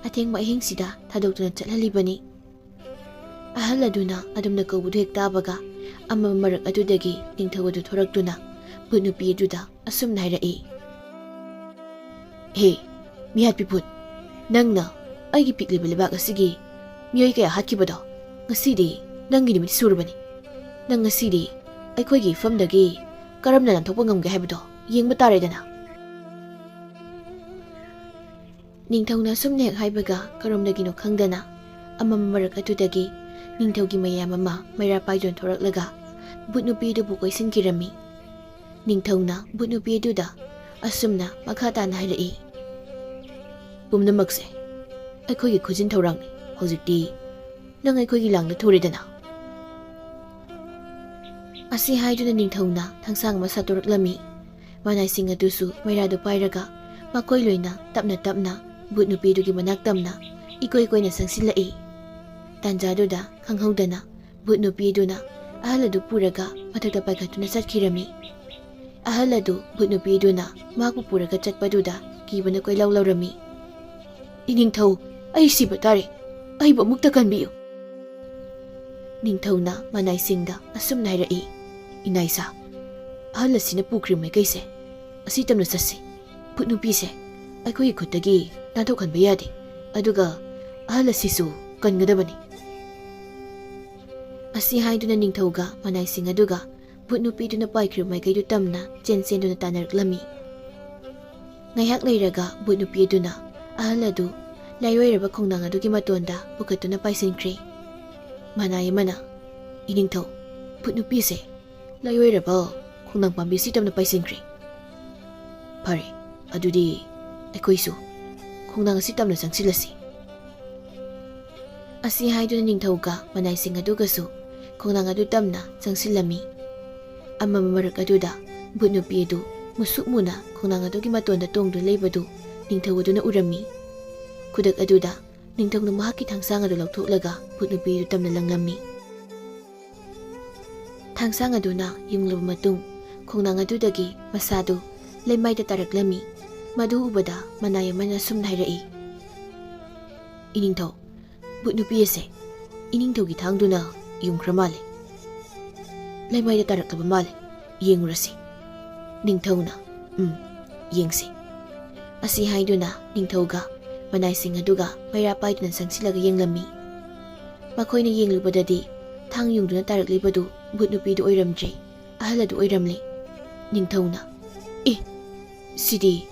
ꯑꯊꯦꯡꯕ ꯑꯍꯤꯡꯁꯤꯗ ꯊꯥꯗꯣꯛꯇꯨꯅ ꯆꯠꯍꯜꯂꯤꯕꯅꯤ꯫ ꯑꯍꯜ ꯑꯗꯨꯅ ꯑꯗꯨꯝꯅ ꯀꯧꯕꯗꯨ ꯍꯦꯛ ꯇꯥꯕꯒ, ꯑꯃꯝꯕ ꯃꯔꯛ ꯑꯗꯨꯗꯒꯤ ꯅꯤꯡꯊꯧ ꯑꯗꯨ ꯊꯣꯔꯛꯇꯨꯅ ꯚꯨꯠ ꯅꯨꯄꯤ ꯑꯗꯨꯗ ꯑꯁꯨꯝꯅ ꯍꯥꯏꯔꯛꯏ, "ꯍꯦ, ꯃꯤꯍꯥꯠꯄꯤ ꯚꯨꯠ, ꯅꯪꯅ ꯑꯩꯒꯤ ꯄꯤꯛꯂꯤꯕ ꯂꯩꯕꯥꯛ ꯑꯁꯤꯒꯤ ꯃꯤꯑꯣꯏ ꯀꯌꯥ ꯍꯥꯠꯈꯤꯕꯗꯣ, ꯉꯁꯤꯗꯤ ꯅꯪꯒꯤ ꯅꯨꯃꯤꯠ ꯁꯨꯔꯕꯅꯤ꯫ ꯅꯪ ꯉꯁꯤꯗꯤ ꯑꯩꯈꯣꯏꯒꯤ ꯏꯐꯝꯗꯒꯤ ꯀꯔꯝꯅ ꯅꯥꯟꯊꯣꯛꯄ ꯉꯝꯒꯦ ꯍꯥꯏꯕꯗꯣ ꯌꯦꯡꯕ ꯇꯥꯔꯦꯗꯅ꯫" ꯅꯤꯡꯊꯧꯅ ꯑꯁꯨꯝꯅ ꯍꯦꯛ ꯍꯥꯏꯕꯒ, ꯀꯔꯣꯝꯗꯒꯤꯅꯣ ꯈꯪꯗꯅ ꯑꯃꯝꯕ ꯃꯔꯛ ꯑꯗꯨꯗꯒꯤ ꯅꯤꯡꯊꯧꯒꯤ ꯃꯌꯥꯝ ꯑꯃ ꯃꯩꯔꯥ ꯄꯥꯏꯗꯨꯅ ꯊꯣꯔꯛꯂꯒ ꯚꯨꯠ ꯅꯨꯄꯤ ꯑꯗꯨꯕꯨ ꯀꯣꯏꯁꯤꯟꯈꯤꯔꯝꯃꯤ꯫ ꯅꯤꯡꯊꯧꯅ ꯚꯨꯠ ꯅꯨꯄꯤ ꯑꯗꯨꯗ ꯑꯁꯨꯝꯅ ꯃꯈꯥ ꯇꯥꯅ ꯍꯥꯏꯔꯛꯏ, "ꯄꯨꯝꯅꯃꯛꯁꯦ ꯑꯩꯈꯣꯏꯒꯤ ꯈꯨꯖꯤꯟ ꯊꯧꯔꯥꯡꯅꯤ꯫ ꯍꯧꯖꯤꯛꯇꯤ ꯅꯪ ꯑꯩꯈꯣꯏꯒꯤ ꯂꯥꯡꯗ ꯊꯨꯔꯦꯗꯅ"꯫ ꯑꯁꯤ ꯍꯥꯏꯗꯨꯅ ꯅꯤꯡꯊꯧꯅ ꯊꯥꯡꯁꯥꯡ ꯑꯃ ꯁꯥꯠꯇꯣꯔꯛꯂꯝꯃꯤ꯫ ꯃꯅꯥꯏꯁꯤꯡ ꯑꯗꯨꯁꯨ ꯃꯩꯔꯥꯗꯨ ꯄꯥꯏꯔꯒ ꯃꯈꯣꯏ ꯂꯣꯏꯅ ꯇꯞꯅ ꯇꯞꯅ ꯚꯨꯠ ꯅꯨꯄꯤꯗꯨꯒꯤ ꯃꯅꯥꯛ ꯇꯝꯅ ꯏꯀꯣꯏ ꯀꯣꯏꯅ ꯆꯪꯁꯤꯜꯂꯛꯏ꯫ ꯇꯥꯟꯖꯥꯗꯨꯗ ꯈꯪꯍꯧꯗꯅ ꯚꯨꯠ ꯅꯨꯄꯤ ꯑꯗꯨꯅ ꯑꯍꯜ ꯑꯗꯨ ꯄꯨꯔꯒ ꯃꯊꯛꯇ ꯄꯥꯏꯈꯠꯇꯨꯅ ꯆꯠꯈꯤꯔꯝꯃꯤ꯫ ꯑꯍꯜ ꯑꯗꯨ ꯚꯨꯠ ꯅꯨꯄꯤ ꯑꯗꯨꯅ ꯃꯍꯥꯛꯄꯨ ꯄꯨꯔꯒ ꯆꯠꯄꯗꯨꯗ ꯀꯤꯕꯅ ꯀꯣꯏꯂꯥꯎ ꯂꯥꯎꯔꯝꯃꯤ꯫ "ꯏꯅꯤꯡꯊꯧ, ꯑꯩ ꯁꯤꯕ ꯇꯥꯔꯦ꯫ ꯑꯩꯕꯨ ꯑꯃꯨꯛꯇ ꯀꯟꯕꯤꯌꯨ"꯫ ꯅꯤꯡꯊꯧꯅ ꯃꯅꯥꯏꯁꯤꯡꯗ ꯑꯁꯨꯝꯅ ꯍꯥꯏꯔꯛꯏ, "ꯏꯅꯥꯏꯁꯥ, ꯑꯍꯜ ꯑꯁꯤꯅ ꯄꯨꯈ꯭ꯔꯤꯕ ꯃꯥꯏꯀꯩꯁꯦ ꯑꯁꯤ ꯇꯝꯅ ꯆꯠꯁꯤ꯫ ꯚꯨꯠ ꯅꯨꯄꯤꯁꯦ ꯑꯩꯈꯣꯏꯒꯤ ꯈꯨꯠꯇꯒꯤ ꯅꯥꯟꯊꯣꯛꯍꯟꯕ ꯌꯥꯗꯦ꯫ ꯑꯗꯨꯒ ꯑꯍꯜ ꯑꯁꯤꯁꯨ ꯀꯟꯒꯗꯕꯅꯤ"꯫ ꯑꯁꯤ ꯍꯥꯏꯗꯨꯅ ꯅꯤꯡꯊꯧꯒ ꯃꯅꯥꯏꯁꯤꯡ ꯑꯗꯨꯒ ꯚꯨꯠ ꯅꯨꯄꯤꯗꯨꯅ ꯄꯥꯏꯈ꯭ꯔꯤꯕ ꯃꯥꯏꯀꯩꯗꯨ ꯇꯝꯅ ꯆꯦꯟ ꯆꯦꯟꯗꯨꯅ ꯇꯥꯟꯅꯔꯛꯂꯝꯃꯤ꯫ ꯉꯥꯏꯍꯥꯛ ꯂꯩꯔꯒ ꯚꯨꯠ ꯅꯨꯄꯤ ꯑꯗꯨꯅ ꯑꯍꯜ ꯑꯗꯨ ꯂꯥꯏꯑꯣꯏꯔꯕ ꯈꯣꯡꯅꯥꯡ ꯑꯗꯨꯒꯤ ꯃꯇꯣꯟꯗ ꯄꯨꯈꯠꯇꯨꯅ ꯄꯥꯏꯁꯤꯟꯈ꯭ꯔꯦ꯫ ꯃꯅꯥꯏ ꯑꯃꯅ, "ꯏꯅꯤꯡꯊꯧ, ꯚꯨꯠ ꯅꯨꯄꯤꯁꯦ ꯂꯥꯏꯑꯣꯏꯔꯕ ꯈꯣꯡꯅꯥꯡ ꯄꯥꯝꯕꯤꯁꯤ ꯇꯝꯅ ꯄꯥꯏꯁꯤꯟꯈ꯭ꯔꯦ꯫ ꯐꯔꯦ, ꯑꯗꯨꯗꯤ ꯑꯩꯈꯣꯏꯁꯨ ꯈꯣꯡꯅꯥꯡ ꯑꯁꯤ ꯇꯝꯅ ꯆꯪꯁꯤꯜꯂꯁꯤ"꯫ ꯑꯁꯤ ꯍꯥꯏꯗꯨꯅ ꯅꯤꯡꯊꯧꯒ ꯃꯅꯥꯏꯁꯤꯡ ꯑꯗꯨꯒꯁꯨ ꯈꯣꯡꯅꯥꯡ ꯑꯗꯨ ꯇꯝꯅ ꯆꯪꯁꯤꯜꯂꯝꯃꯤ꯫ ꯑꯃꯝꯕ ꯃꯔꯛ ꯑꯗꯨꯗ ꯚꯨꯠ ꯅꯨꯄꯤ ꯑꯗꯨ ꯃꯨꯁꯨꯛ ꯃꯨꯅ ꯈꯣꯡꯅꯥꯡ ꯑꯗꯨꯒꯤ ꯃꯇꯣꯟꯗ ꯇꯣꯡꯗꯨꯅ ꯂꯩꯕꯗꯨ ꯅꯤꯡꯊꯧ ꯑꯗꯨꯅ ꯎꯔꯝꯃꯤ꯫ ꯈꯨꯗꯛ ꯑꯗꯨꯗ ꯅꯤꯡꯊꯧꯅ ꯃꯍꯥꯛꯀꯤ ꯊꯥꯡꯁꯥꯡ ꯑꯗꯨ ꯂꯧꯊꯣꯛꯂꯒ ꯚꯨꯠ ꯅꯨꯄꯤ ꯑꯗꯨ ꯇꯝꯅ ꯂꯪꯂꯝꯃꯤ꯫ ꯊꯥꯡꯁꯥꯡ ꯑꯗꯨꯅ ꯌꯨꯡꯂꯕ ꯃꯇꯨꯡ ꯈꯣꯡꯅꯥꯡ ꯑꯗꯨꯗꯒꯤ ꯃꯁꯥꯗꯨ ꯂꯩꯃꯥꯏꯗ ꯇꯥꯔꯛꯂꯝꯃꯤ꯫ ꯃꯗꯨ ꯎꯕꯗ ꯃꯅꯥꯏ ꯑꯃꯅ ꯑꯁꯨꯝꯅ ꯍꯥꯏꯔꯛꯏ, "ꯏꯅꯤꯡꯊꯧ, ꯚꯨꯠ ꯅꯨꯄꯤ ꯑꯁꯦ ꯏꯅꯤꯡꯊꯧꯒꯤ ꯊꯥꯡꯗꯨꯅ ꯌꯨꯡꯈ꯭ꯔ ꯃꯥꯜꯂꯦ꯫ ꯂꯩꯃꯥꯏꯗ ꯇꯥꯔꯛꯂꯕ ꯃꯥꯜꯂꯦ꯫ ꯌꯦꯡꯉꯨꯔꯁꯤ"꯫ ꯅꯤꯡꯊꯧꯅ, "ꯎꯝ, ꯌꯦꯡꯁꯤ"꯫ ꯑꯁꯤ ꯍꯥꯏꯗꯨꯅ ꯅꯤꯡꯊꯧꯒ ꯃꯅꯥꯏꯁꯤꯡ ꯑꯗꯨꯒ ꯃꯩꯔꯥ ꯄꯥꯏꯗꯨꯅ ꯆꯪꯁꯤꯜꯂꯒ ꯌꯦꯡꯂꯝꯃꯤ꯫ ꯃꯈꯣꯏꯅ ꯌꯦꯡꯂꯨꯕꯗꯗꯤ ꯊꯥꯡ ꯌꯨꯡꯗꯨꯅ ꯇꯥꯔꯛꯂꯤꯕꯗꯨ ꯚꯨꯠ ꯅꯨꯄꯤꯗꯨ ꯑꯣꯏꯔꯝꯗ꯭ꯔꯦ, ꯑꯍꯜ ꯑꯗꯨ ꯑꯣꯏꯔꯝꯂꯦ꯫ ꯅꯤꯡꯊꯧꯅ, "ꯑꯦ, ꯁꯤꯗꯤ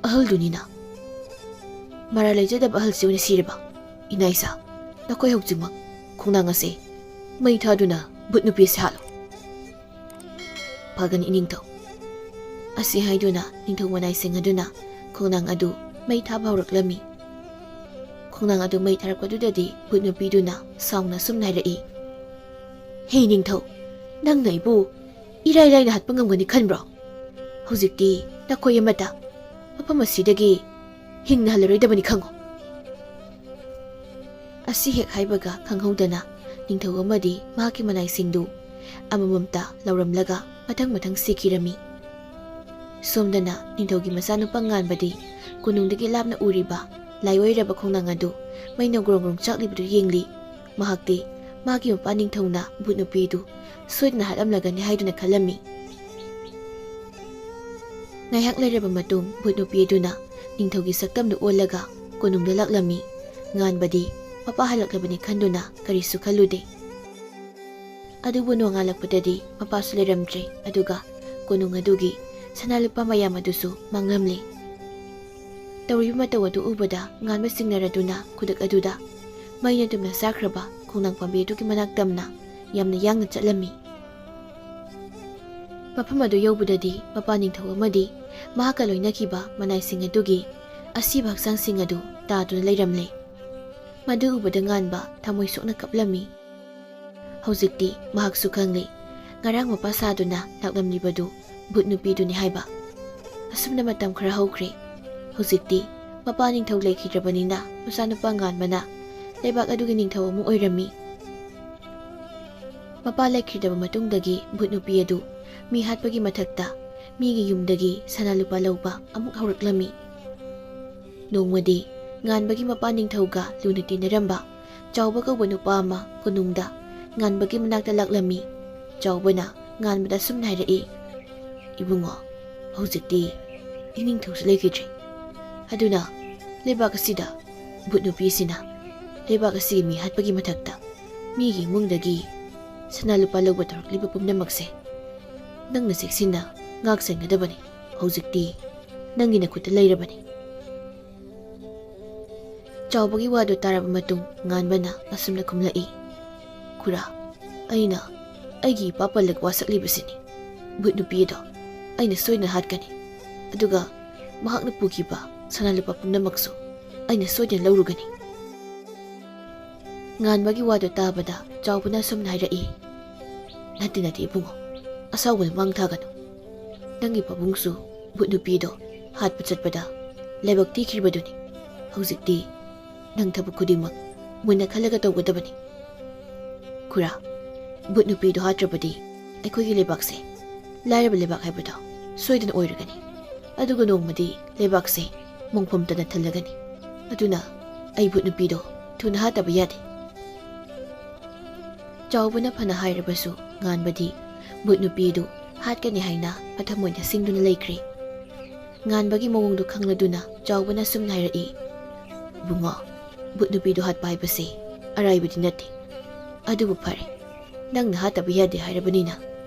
ꯑꯍꯜꯗꯨꯅꯤꯅ꯫ ꯃꯔꯥꯜ ꯂꯩꯖꯗꯕ ꯑꯍꯜꯁꯤ ꯑꯣꯏꯅ ꯁꯤꯔꯕ? ꯏꯅꯥꯏꯁꯥ, ꯅꯈꯣꯏ ꯍꯧꯖꯤꯛꯃꯛ ꯈꯣꯡꯅꯥꯡ ꯑꯁꯦ ꯃꯩ ꯊꯥꯗꯨꯅ ꯚꯨꯠ ꯅꯨꯄꯤ ꯑꯁꯤ ꯍꯥꯠꯂꯨ"꯫ "ꯐꯒꯅꯤ ꯏꯅꯤꯡꯊꯧ, ꯑꯁꯤ ꯍꯥꯏꯗꯨꯅ ꯅꯤꯡꯊꯧ ꯃꯅꯥꯏꯁꯤꯡ ꯑꯗꯨꯅ ꯈꯣꯡꯅꯥꯡ ꯑꯗꯨ ꯃꯩ ꯊꯥꯕ ꯍꯧꯔꯛꯂꯝꯃꯤ꯫ ꯈꯣꯡꯅꯥꯡ ꯑꯗꯨ ꯃꯩ ꯊꯥꯔꯛꯄꯗꯨꯗꯗꯤ ꯚꯨꯠ ꯅꯨꯄꯤꯗꯨꯅ ꯁꯥꯎꯅ ꯑꯁꯨꯝꯅ ꯍꯥꯏꯔꯛꯏ, "ꯍꯦ ꯅꯤꯡꯊꯧ, ꯅꯪꯅ ꯑꯩꯕꯨ ꯏꯔꯥꯏ ꯂꯥꯏꯅ ꯍꯥꯠꯄ ꯉꯝꯒꯅꯤ ꯈꯟꯕ꯭ꯔꯣ? ꯍꯧꯖꯤꯛꯇꯤ ꯅꯈꯣꯏ ꯑꯃꯠꯇ ꯃꯐꯝ ꯑꯁꯤꯗꯒꯤ ꯍꯤꯡꯅ ꯍꯜꯂꯔꯣꯏꯗꯕꯅꯤ ꯈꯪꯉꯨ"꯫ ꯑꯁꯤ ꯍꯦꯛ ꯍꯥꯏꯕꯒ ꯈꯪꯍꯧꯗꯅ ꯅꯤꯡꯊꯧ ꯑꯃꯗꯤ ꯃꯍꯥꯛꯀꯤ ꯃꯅꯥꯏꯁꯤꯡꯗꯨ ꯑꯃꯃꯝꯇ ꯂꯧꯔꯝꯂꯒ ꯃꯊꯪ ꯃꯊꯪ ꯁꯤꯈꯤꯔꯝꯃꯤ꯫ ꯁꯣꯝꯗꯅ ꯅꯤꯡꯊꯧꯒꯤ ꯃꯆꯥꯅꯨꯄꯥ ꯉꯥꯟꯕꯗꯤ ꯀꯣꯅꯨꯡꯗꯒꯤ ꯂꯥꯞꯅ ꯎꯔꯤꯕ ꯂꯥꯏꯑꯣꯏꯔꯕ ꯈꯣꯡꯅꯥꯡ ꯑꯗꯨ ꯃꯩꯅ ꯒ꯭ꯔꯣꯡ ꯒ꯭ꯔꯣꯡ ꯆꯥꯛꯂꯤꯕꯗꯨ ꯌꯦꯡꯂꯤ꯫ ꯃꯍꯥꯛꯇꯤ ꯃꯥꯒꯤ ꯃꯄꯥ ꯅꯤꯡꯊꯧꯅ ꯚꯨꯠ ꯅꯨꯄꯤꯗꯨ ꯁꯣꯏꯗꯅ ꯍꯥꯠꯂꯝꯂꯒꯅꯤ ꯍꯥꯏꯗꯨꯅ ꯈꯜꯂꯝꯃꯤ꯫ ꯉꯥꯏꯍꯥꯛ ꯂꯩꯔꯕ ꯃꯇꯨꯡ ꯚꯨꯠ ꯅꯨꯄꯤ ꯑꯗꯨꯅ ꯅꯤꯡꯊꯧꯒꯤ ꯁꯛꯇꯝꯗꯨ ꯑꯣꯜꯂꯒ ꯀꯣꯅꯨꯡꯗ ꯂꯥꯛꯂꯝꯃꯤ꯫ ꯉꯥꯟꯕꯗꯤ ꯃꯄꯥ ꯍꯜꯂꯛꯂꯕꯅꯤ ꯈꯟꯗꯨꯅ ꯀꯔꯤꯁꯨ ꯈꯜꯂꯨꯗꯦ꯫ ꯑꯗꯨꯕꯨ ꯅꯣꯡꯉꯥꯜꯂꯛꯄꯗꯗꯤ ꯃꯄꯥꯁꯨ ꯂꯩꯔꯝꯗ꯭ꯔꯦ, ꯑꯗꯨꯒ ꯀꯣꯅꯨꯡ ꯑꯗꯨꯒꯤ ꯁꯅꯥ ꯂꯨꯄꯥ ꯃꯌꯥꯝ ꯑꯗꯨꯁꯨ ꯃꯥꯡꯂꯝꯂꯦ꯫ ꯇꯧꯔꯤꯕ ꯃꯇꯧ ꯑꯗꯨ ꯎꯕꯗ ꯉꯥꯟꯕ ꯆꯤꯡꯅꯔꯗꯨꯅ ꯈꯨꯗꯛ ꯑꯗꯨꯗ ꯃꯩꯅ ꯇꯨꯝꯅ ꯆꯥꯈ꯭ꯔꯕ ꯈꯣꯡꯅꯥꯡ ꯄꯥꯝꯕꯤ ꯑꯗꯨꯒꯤ ꯃꯅꯥꯛ ꯇꯝꯅ ꯌꯥꯝꯅ ꯌꯥꯡꯅ ꯆꯠꯂꯝꯃꯤ꯫ ꯃꯐꯝ ꯑꯗꯨ ꯌꯧꯕꯗꯗꯤ ꯃꯄꯥ ꯅꯤꯡꯊꯧ ꯑꯃꯗꯤ ꯃꯍꯥꯛꯀ ꯂꯣꯏꯅꯈꯤꯕ ꯃꯅꯥꯏꯁꯤꯡ ꯑꯗꯨꯒꯤ ꯑꯁꯤꯕ ꯍꯛꯆꯥꯡꯁꯤꯡ ꯑꯗꯨ ꯇꯥꯗꯨꯅ ꯂꯩꯔꯝꯂꯦ꯫ ꯃꯗꯨ ꯎꯕꯗ ꯉꯥꯟꯕ ꯊꯃꯣꯏ ꯁꯣꯛꯅ ꯀꯞꯂꯝꯃꯤ꯫ ꯍꯧꯖꯤꯛꯇꯤ ꯃꯍꯥꯛꯁꯨ ꯈꯪꯂꯦ, ꯉꯔꯥꯡ ꯃꯄꯥ ꯁꯥꯗꯨꯅ ꯂꯥꯛꯂꯝꯂꯤꯕꯗꯨ ꯚꯨꯠ ꯅꯨꯄꯤꯗꯨꯅꯤ ꯍꯥꯏꯕ꯫ ꯑꯁꯨꯝꯅ ꯃꯇꯝ ꯈꯔ ꯍꯧꯈ꯭ꯔꯦ꯫ ꯍꯧꯖꯤꯛꯇꯤ ꯃꯄꯥ ꯅꯤꯡꯊꯧ ꯂꯩꯈꯤꯗ꯭ꯔꯕꯅꯤꯅ ꯃꯆꯥꯅꯨꯄꯥ ꯉꯥꯟꯕꯅ ꯂꯩꯕꯥꯛ ꯑꯗꯨꯒꯤ ꯅꯤꯡꯊꯧ ꯑꯃꯨꯛ ꯑꯣꯏꯔꯝꯃꯤ꯫ ꯃꯄꯥ ꯂꯩꯈꯤꯗ꯭ꯔꯕ ꯃꯇꯨꯡꯗꯒꯤ ꯚꯨꯠ ꯅꯨꯄꯤ ꯑꯗꯨ ꯃꯤ ꯍꯥꯠꯄꯒꯤ ꯃꯊꯛꯇ ꯃꯤꯒꯤ ꯌꯨꯝꯗꯒꯤ ꯁꯅꯥ ꯂꯨꯄꯥ ꯂꯧꯕ ꯑꯃꯨꯛ ꯍꯧꯔꯛꯂꯝꯃꯤ꯫ ꯅꯣꯡꯃꯗꯤ ꯉꯥꯟꯕꯒꯤ ꯃꯄꯥ ꯅꯤꯡꯊꯧꯒ ꯂꯨꯅ ꯇꯤꯟꯅꯔꯝꯕ ꯆꯥꯎꯕ ꯀꯧꯕ ꯅꯨꯄꯥ ꯑꯃ ꯀꯣꯅꯨꯡꯗ ꯉꯥꯟꯕꯒꯤ ꯃꯅꯥꯛꯇ ꯂꯥꯛꯂꯝꯃꯤ꯫ ꯆꯥꯎꯕꯅ ꯉꯥꯟꯕꯗ ꯑꯁꯨꯝꯅ ꯍꯥꯏꯔꯛꯏ, "ꯏꯕꯨꯡꯉꯣ, ꯍꯧꯖꯤꯛꯇꯤ ꯏꯅꯤꯡꯊꯧꯁꯨ ꯂꯩꯈꯤꯗ꯭ꯔꯦ꯫ ꯑꯗꯨꯅ ꯂꯩꯕꯥꯛ ꯑꯁꯤꯗ ꯚꯨꯠ ꯅꯨꯄꯤꯁꯤꯅ ꯂꯩꯕꯥꯛ ꯑꯁꯤꯒꯤ ꯃꯤ ꯍꯥꯠꯄꯒꯤ ꯃꯊꯛꯇ ꯃꯤꯒꯤ ꯏꯃꯨꯡꯗꯒꯤ ꯁꯅꯥ ꯂꯨꯄꯥ ꯂꯧꯕ ꯇꯧꯔꯛꯂꯤꯕ ꯄꯨꯝꯅꯃꯛꯁꯦ ꯅꯪꯅ ꯆꯦꯛꯁꯤꯟꯅ ꯉꯥꯛ ꯁꯦꯟꯒꯗꯕꯅꯤ꯫ ꯍꯧꯖꯤꯛꯇꯤ ꯅꯪꯒꯤ ꯅꯈꯨꯠꯇ ꯂꯩꯔꯕꯅꯤ"꯫ ꯆꯥꯎꯕꯒꯤ ꯋꯥꯗꯨ ꯇꯥꯔꯕ ꯃꯇꯨꯡ ꯉꯥꯟꯕꯅ ꯑꯁꯨꯝꯅ ꯈꯨꯝꯂꯛꯏ, "ꯈꯨꯔꯥ, ꯑꯩꯅ ꯑꯩꯒꯤ ꯏꯄꯥ ꯄꯜꯂꯒ ꯋꯥꯁꯛꯂꯤꯕꯁꯤꯅꯤ꯫ ꯚꯨꯠ ꯅꯨꯄꯤ ꯑꯗꯣ ꯑꯩꯅ ꯁꯣꯏꯗꯅ ꯍꯥꯠꯀꯅꯤ꯫ ꯑꯗꯨꯒ ꯃꯍꯥꯛꯅ ꯄꯨꯈꯤꯕ ꯁꯅꯥ ꯂꯨꯄꯥ ꯄꯨꯝꯅꯃꯛꯁꯨ ꯑꯩꯅ ꯁꯣꯏꯗꯅ ꯂꯧꯔꯨꯒꯅꯤ꯫ ꯉꯥꯟꯕꯒꯤ ꯋꯥꯗꯨ ꯇꯥꯕꯗ ꯆꯥꯎꯕꯅ ꯑꯁꯨꯝꯅ ꯍꯥꯏꯔꯛꯏ, "ꯅꯠꯇꯦ, ꯅꯠꯇꯦ ꯏꯕꯨꯡꯉꯣ, ꯑꯁꯥꯎꯕ ꯃꯥꯡ ꯊꯥꯒꯅꯨ꯫ ꯅꯪꯒꯤ ꯄꯥꯕꯨꯡꯁꯨ ꯚꯨꯠ ꯅꯨꯄꯤꯗꯣ ꯍꯥꯠꯄ ꯆꯠꯄꯗ ꯂꯥꯏꯕꯛ ꯊꯤꯈ꯭ꯔꯤꯕꯗꯨꯅꯤ꯫ ꯍꯧꯖꯤꯛꯇꯤ ꯅꯪ ꯊꯕꯛ ꯈꯨꯗꯤꯡꯃꯛ ꯃꯨꯟꯅ ꯈꯜꯂꯒ ꯇꯧꯒꯗꯕꯅꯤ꯫ ꯈꯨꯔꯥ, ꯚꯨꯠ ꯅꯨꯄꯤꯗꯣ ꯍꯥꯠꯇ꯭ꯔꯕꯗꯤ ꯑꯩꯈꯣꯏꯒꯤ ꯂꯩꯕꯥꯛꯁꯦ ꯂꯥꯏꯔꯕ ꯂꯩꯕꯥꯛ ꯍꯥꯏꯕꯗꯣ ꯁꯣꯏꯗꯅ ꯑꯣꯏꯔꯒꯅꯤ꯫ ꯑꯗꯨꯒ ꯅꯣꯡꯃꯗꯤ ꯂꯩꯕꯥꯛꯁꯦ ꯃꯣꯡꯐꯝ ꯇꯅ ꯊꯜꯂꯒꯅꯤ꯫ ꯑꯗꯨꯅ ꯑꯩ ꯚꯨꯠ ꯅꯨꯄꯤꯗꯣ ꯊꯨꯅ ꯍꯥꯠꯇꯕ ꯌꯥꯗꯦ꯫" ꯆꯥꯎꯕꯅ ꯐꯅ ꯍꯥꯏꯔꯕꯁꯨ ꯉꯥꯟꯕꯗꯤ ꯚꯨꯠ ꯅꯨꯄꯤꯗꯨ ꯍꯥꯠꯀꯅꯤ ꯍꯥꯏꯅ ꯃꯊꯃꯣꯏꯗ ꯁꯤꯡꯗꯨꯅ ꯂꯩꯈ꯭ꯔꯦ꯫ ꯉꯥꯟꯕꯒꯤ ꯃꯑꯣꯡꯗꯨ ꯈꯪꯂꯗꯨꯅ ꯆꯥꯎꯕꯅ ꯑꯁꯨꯝꯅ ꯍꯥꯏꯔꯛꯏ, "ꯏꯕꯨꯡꯉꯣ, ꯚꯨꯠ ꯅꯨꯄꯤꯗꯨ ꯍꯥꯠꯄ ꯍꯥꯏꯕꯁꯦ ꯑꯔꯥꯏꯕꯗꯤ ꯅꯠꯇꯦ꯫ ꯑꯗꯨꯕꯨ ꯐꯔꯦ, ꯅꯪꯅ ꯍꯥꯠꯇꯕ ꯌꯥꯗꯦ ꯍꯥꯏꯔꯕꯅꯤꯅ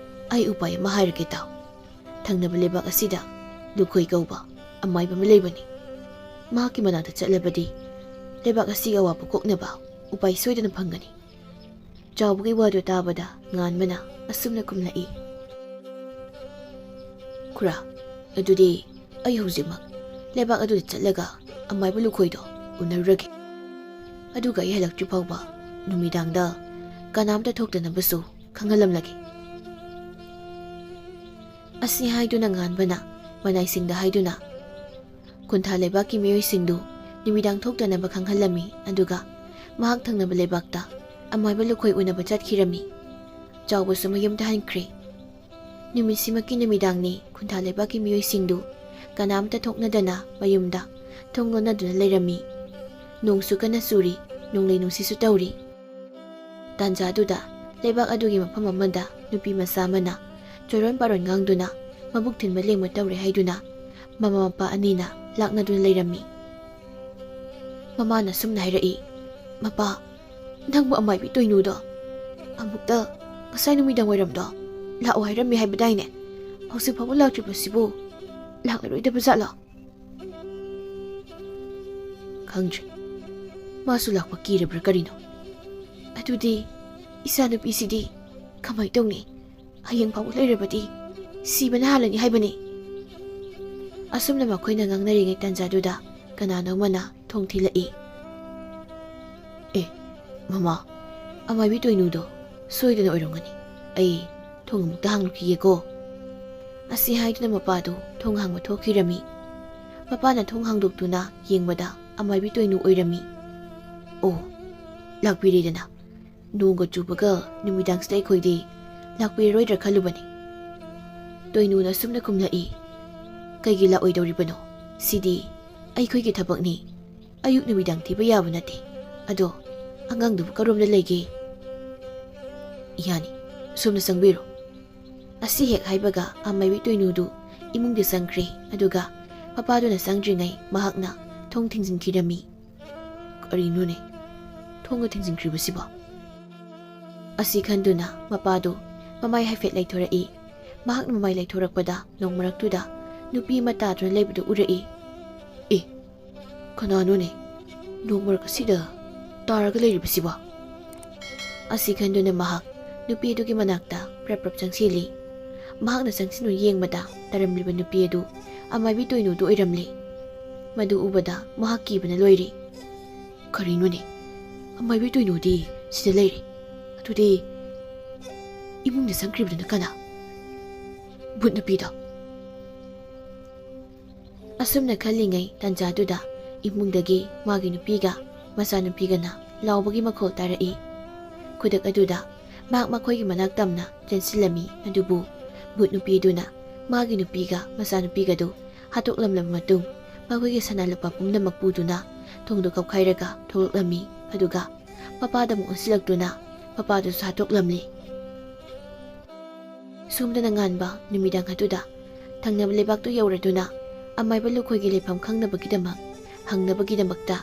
ꯑꯩ ꯎꯄꯥꯏ ꯑꯃ ꯍꯥꯏꯔꯒꯦ ꯇꯥꯎ꯫ ꯊꯪꯅꯕ ꯂꯩꯕꯥꯛ ꯑꯁꯤꯗ ꯂꯨꯈꯣꯏ ꯀꯧꯕ ꯑꯃꯥꯏꯕ ꯑꯃ ꯂꯩꯕꯅꯤ꯫ ꯃꯍꯥꯛꯀꯤ ꯃꯅꯥꯛꯇ ꯆꯠꯂꯕꯗꯤ ꯂꯩꯕꯥꯛ ꯑꯁꯤꯒꯤ ꯑꯋꯥꯕ ꯀꯣꯛꯅꯕ ꯎꯄꯥꯏ ꯁꯣꯏꯗꯅ ꯐꯪꯒꯅꯤ꯫" ꯆꯥꯎꯕꯒꯤ ꯋꯥꯗꯨ ꯇꯥꯕꯗ ꯉꯥꯟꯕꯅ ꯑꯁꯨꯝꯅ ꯈꯨꯝꯂꯛꯏ, "ꯈꯨꯔꯥ, ꯑꯗꯨꯗꯤ ꯑꯩ ꯍꯧꯖꯤꯛꯃꯛ ꯂꯩꯕꯥꯛ ꯑꯗꯨꯗ ꯆꯠꯂꯒ ꯑꯃꯥꯏꯕ ꯂꯨꯈꯣꯏꯗꯣ ꯎꯅꯔꯨꯔꯒꯦ꯫ ꯑꯗꯨꯒ ꯑꯩ ꯍꯜꯂꯛꯇ꯭ꯔꯤ ꯐꯥꯎꯕ ꯅꯨꯃꯤꯗꯥꯡꯗ ꯀꯅꯥꯝꯇ ꯊꯣꯛꯇꯅꯕꯁꯨ ꯈꯪꯍꯜꯂꯝꯂꯒꯦ꯫" ꯑꯁꯤ ꯍꯥꯏꯗꯨꯅ ꯉꯥꯟꯕꯅ ꯃꯅꯥꯏꯁꯤꯡꯗ ꯍꯥꯏꯗꯨꯅ ꯈꯨꯟꯊꯥ ꯂꯩꯕꯥꯛꯀꯤ ꯃꯤꯑꯣꯏꯁꯤꯡꯗꯨ ꯅꯨꯃꯤꯗꯥꯡ ꯊꯣꯛꯇꯅꯕ ꯈꯪꯍꯜꯂꯝꯃꯤ꯫ ꯑꯗꯨꯒ ꯃꯍꯥꯛ ꯊꯪꯅꯕ ꯂꯩꯕꯥꯛꯇ ꯑꯃꯥꯏꯕ ꯂꯨꯈꯣꯏ ꯎꯅꯕ ꯆꯠꯈꯤꯔꯝꯃꯤ꯫ ꯆꯥꯎꯕꯁꯨ ꯃꯌꯨꯝꯗ ꯍꯟꯈ꯭ꯔꯦ꯫ ꯅꯨꯃꯤꯠꯁꯤꯃꯛꯀꯤ ꯅꯨꯃꯤꯗꯥꯡꯅꯤ꯫ ꯈꯨꯟꯊꯥ ꯂꯩꯕꯥꯛꯀꯤ ꯃꯤꯑꯣꯏꯁꯤꯡꯗꯨ ꯀꯅꯥꯝꯇ ꯊꯣꯛꯅꯗꯅ ꯃꯌꯨꯝꯗ ꯊꯣꯡ ꯂꯣꯟꯅꯗꯨꯅ ꯂꯩꯔꯝꯃꯤ꯫ ꯅꯣꯡꯁꯨ ꯀꯟꯅ ꯆꯨꯔꯤ, ꯅꯣꯡꯂꯩ ꯅꯨꯡꯁꯤꯠꯁꯨ ꯇꯧꯔꯤ꯫ ꯇꯥꯟꯖꯥꯗꯨꯗ ꯂꯩꯕꯥꯛ ꯑꯗꯨꯒꯤ ꯃꯐꯝ ꯑꯃꯗ ꯅꯨꯄꯤ ꯃꯆꯥ ꯑꯃꯅ ꯆꯣꯏꯔꯣꯟ ꯄꯥꯔꯣꯟ ꯉꯥꯡꯗꯨꯅ ꯃꯕꯨꯛ ꯊꯤꯟꯕ ꯂꯦꯡꯕ ꯇꯧꯔꯦ ꯍꯥꯏꯗꯨꯅ ꯃꯃꯥ ꯃꯄꯥ ꯑꯅꯤꯅ ꯂꯥꯛꯅꯗꯨꯅ ꯂꯩꯔꯝꯃꯤ꯫ ꯃꯃꯥꯅ ꯁꯨꯝꯅ ꯍꯥꯏꯔꯛꯏ, "ꯃꯄꯥ, ꯅꯪꯕꯨ ꯑꯃꯥꯏꯕꯤ ꯇꯣꯏꯅꯨꯗꯣ ꯑꯃꯨꯛꯇ ꯉꯁꯥꯏ ꯅꯨꯃꯤꯗꯥꯡ ꯋꯥꯏꯔꯝꯗꯣ ꯂꯥꯛꯑꯣ ꯍꯥꯏꯔꯝꯃꯤ ꯍꯥꯏꯕꯗꯥꯏꯅꯦ? ꯍꯧꯖꯤꯛ ꯐꯥꯎꯕ ꯂꯥꯛꯇ꯭ꯔꯤꯕꯁꯤꯕꯨ ꯂꯥꯛꯂꯔꯣꯏꯗꯕ ꯖꯥꯠꯂꯣ?" "ꯈꯪꯗ꯭ꯔꯦ꯫ ꯃꯥꯁꯨ ꯂꯥꯛꯄ ꯀꯤꯔꯕ꯭ꯔꯥ ꯀꯔꯤꯅꯣ? ꯑꯗꯨꯗꯤ ꯏꯆꯥꯅꯨꯄꯤꯁꯤꯗꯤ ꯀꯃꯥꯏ ꯇꯧꯅꯤ? ꯍꯌꯦꯡ ꯐꯥꯎꯕ ꯂꯩꯔꯕꯗꯤ ꯁꯤꯕꯅ ꯍꯥꯜꯂꯅꯤ ꯍꯥꯏꯕꯅꯤ꯫ ꯑꯁꯨꯝꯅ ꯃꯈꯣꯏꯅ ꯉꯥꯡꯅꯔꯤꯉꯩ ꯇꯥꯟꯖꯥꯗꯨꯗ ꯀꯅꯥꯅꯣ ꯑꯃꯅ ꯊꯣꯡ ꯊꯤꯜꯂꯛꯏ꯫ "ꯑꯦ, ꯃꯃꯥ, ꯑꯃꯥꯏꯕꯤ ꯇꯣꯏꯅꯨꯗꯣ ꯁꯣꯏꯗꯅ ꯑꯣꯏꯔꯝꯒꯅꯤ꯫ ꯑꯩ ꯊꯣꯡ ꯑꯃꯨꯛꯇ ꯍꯥꯡꯗꯣꯛꯈꯤꯒꯦꯀꯣ"꯫ ꯑꯁꯤ ꯍꯥꯏꯗꯨꯅ ꯃꯄꯥꯗꯨ ꯊꯣꯡ ꯍꯥꯡꯕ ꯊꯣꯛꯈꯤꯔꯝꯃꯤ꯫ ꯃꯄꯥꯅ ꯊꯣꯡ ꯍꯥꯡꯗꯣꯛꯇꯨꯅ ꯌꯦꯡꯕꯗ ꯑꯃꯥꯏꯕꯤ ꯇꯣꯏꯅꯨ ꯑꯣꯏꯔꯝꯃꯤ꯫ "ꯑꯣ, ꯂꯥꯛꯄꯤꯔꯦꯗꯅ꯫ ꯅꯣꯡꯒ ꯆꯨꯕꯒ ꯅꯨꯃꯤꯗꯥꯡꯁꯤꯗ ꯑꯩꯈꯣꯏꯗꯤ ꯂꯥꯛꯄꯤꯔꯔꯣꯏꯗ꯭ꯔꯥ ꯈꯜꯂꯨꯕꯅꯤ꯫ ꯇꯣꯏꯅꯨꯅ ꯑꯁꯨꯝꯅ ꯈꯨꯝꯂꯛꯏ꯫ "ꯀꯩꯒꯤ ꯂꯥꯛꯑꯣꯏꯗꯧꯔꯤꯕꯅꯣ? ꯁꯤꯗꯤ ꯑꯩꯈꯣꯏꯒꯤ ꯊꯕꯛꯅꯤ꯫ ꯑꯌꯨꯛ ꯅꯨꯃꯤꯗꯥꯡ ꯊꯤꯕ ꯌꯥꯕ ꯅꯠꯇꯦ꯫ ꯑꯗꯣ ꯑꯉꯥꯡꯗꯨꯕꯨ ꯀꯔꯣꯝꯗ ꯂꯩꯒꯦ?" "ꯏꯌꯥꯅꯤ, ꯁꯣꯝꯗ ꯆꯪꯕꯤꯔꯣ"꯫ ꯑꯁꯤ ꯍꯦꯛ ꯍꯥꯏꯕꯒ ꯑꯃꯥꯏꯕꯤ ꯇꯣꯏꯅꯨꯗꯨ ꯏꯃꯨꯡꯗ ꯆꯪꯈ꯭ꯔꯦ꯫ ꯑꯗꯨꯒ ꯃꯄꯥꯗꯨꯅ ꯆꯪꯗ꯭ꯔꯤꯉꯩ ꯃꯍꯥꯛꯅ ꯊꯣꯡ ꯊꯤꯡꯖꯤꯟꯈꯤꯔꯝꯃꯤ꯫ "ꯀꯔꯤꯅꯣꯅꯦ ꯊꯣꯡꯒ ꯊꯤꯡꯖꯤꯟꯈ꯭ꯔꯤꯕꯁꯤꯕꯣ?" ꯑꯁꯤ ꯈꯟꯗꯨꯅ ꯃꯄꯥꯗꯨ ꯃꯃꯥꯏ ꯍꯥꯏꯐꯦꯠ ꯂꯩꯊꯣꯔꯛꯏ꯫ ꯃꯍꯥꯛꯅ ꯃꯃꯥꯏ ꯂꯩꯊꯣꯔꯛꯄꯗ ꯅꯣꯡ ꯃꯔꯛꯇꯨꯗ ꯅꯨꯄꯤ ꯑꯃ ꯇꯥꯗꯨꯅ ꯂꯩꯕꯗꯨ ꯎꯔꯛꯏ꯫ "ꯑꯦ, ꯀꯅꯥꯅꯣꯅꯦ ꯅꯣꯡ ꯃꯔꯛ ꯑꯁꯤꯗ ꯇꯥꯔꯒ ꯂꯩꯔꯤꯕꯁꯤꯕꯣ?" ꯑꯁꯤ ꯈꯟꯗꯨꯅ ꯃꯍꯥꯛ ꯅꯨꯄꯤ ꯑꯗꯨꯒꯤ ꯃꯅꯥꯛꯇ ꯄ꯭ꯔꯞ ꯄ꯭ꯔꯞ ꯆꯪꯁꯤꯜꯂꯤ꯫ ꯃꯍꯥꯛꯅ ꯆꯪꯁꯤꯟꯗꯨꯅ ꯌꯦꯡꯕꯗ ꯇꯥꯔꯝꯂꯤꯕ ꯅꯨꯄꯤ ꯑꯗꯨ ꯑꯃꯥꯏꯕꯤ ꯇꯣꯏꯅꯨꯗꯨ ꯑꯣꯏꯔꯝꯂꯤ꯫ ꯃꯗꯨ ꯎꯕꯗ ꯃꯍꯥꯛ ꯀꯤꯕꯅ ꯂꯣꯏꯔꯦ꯫ "ꯀꯔꯤꯅꯣꯅꯦ, ꯑꯃꯥꯏꯕꯤ ꯇꯣꯏꯅꯨꯗꯤ ꯁꯤꯗ ꯂꯩꯔꯦ꯫ ꯑꯗꯨꯗꯤ ꯏꯃꯨꯡꯗ ꯆꯪꯈ꯭ꯔꯤꯕꯗꯨꯅ ꯀꯅꯥ? ꯚꯨꯠ ꯅꯨꯄꯤꯗꯣ"꯫ ꯑꯁꯨꯝꯅ ꯈꯜꯂꯤꯉꯩ ꯇꯥꯟꯖꯥꯗꯨꯗ ꯏꯃꯨꯡꯗꯒꯤ ꯃꯥꯒꯤ ꯅꯨꯄꯤꯒ ꯃꯆꯥꯅꯨꯄꯤꯒꯅ ꯂꯥꯎꯕꯒꯤ ꯃꯈꯣꯜ ꯇꯥꯔꯛꯏ꯫ ꯈꯨꯗꯛ ꯑꯗꯨꯗ ꯃꯍꯥꯛ ꯃꯈꯣꯏꯒꯤ ꯃꯅꯥꯛ ꯇꯝꯅ ꯆꯦꯟꯁꯤꯜꯂꯝꯃꯤ꯫ ꯑꯗꯨꯕꯨ ꯚꯨꯠ ꯅꯨꯄꯤꯗꯨꯅ ꯃꯥꯒꯤ ꯅꯨꯄꯤꯒ ꯃꯆꯥꯅꯨꯄꯤꯒꯗꯨ ꯍꯥꯠꯇꯣꯛꯂꯝꯂꯕ ꯃꯇꯨꯡ, ꯃꯈꯣꯏꯒꯤ ꯁꯅꯥ ꯂꯨꯄꯥ ꯄꯨꯝꯅꯃꯛ ꯄꯨꯗꯨꯅ ꯊꯣꯡꯗꯨ ꯀꯞꯈꯥꯏꯔꯒ ꯊꯣꯛꯂꯛꯂꯝꯃꯤ꯫ ꯑꯗꯨꯒ ꯃꯄꯥꯗ ꯑꯃꯨꯛ ꯑꯣꯟꯁꯤꯜꯂꯛꯇꯨꯅ ꯃꯄꯥꯗꯨꯁꯨ ꯍꯥꯠꯇꯣꯛꯂꯝꯂꯤ꯫ ꯁꯣꯝꯗꯅ ꯉꯥꯟꯕ ꯅꯨꯃꯤꯗꯥꯡ ꯑꯗꯨꯗ ꯊꯪꯅꯕ ꯂꯩꯕꯥꯛꯇꯨ ꯌꯧꯔꯗꯨꯅ ꯑꯃꯥꯏꯕ ꯂꯨꯈꯣꯏꯒꯤ ꯂꯩꯐꯝ ꯈꯪꯅꯕꯒꯤꯗꯃꯛ ꯍꯪꯅꯕꯒꯤꯗꯃꯛꯇ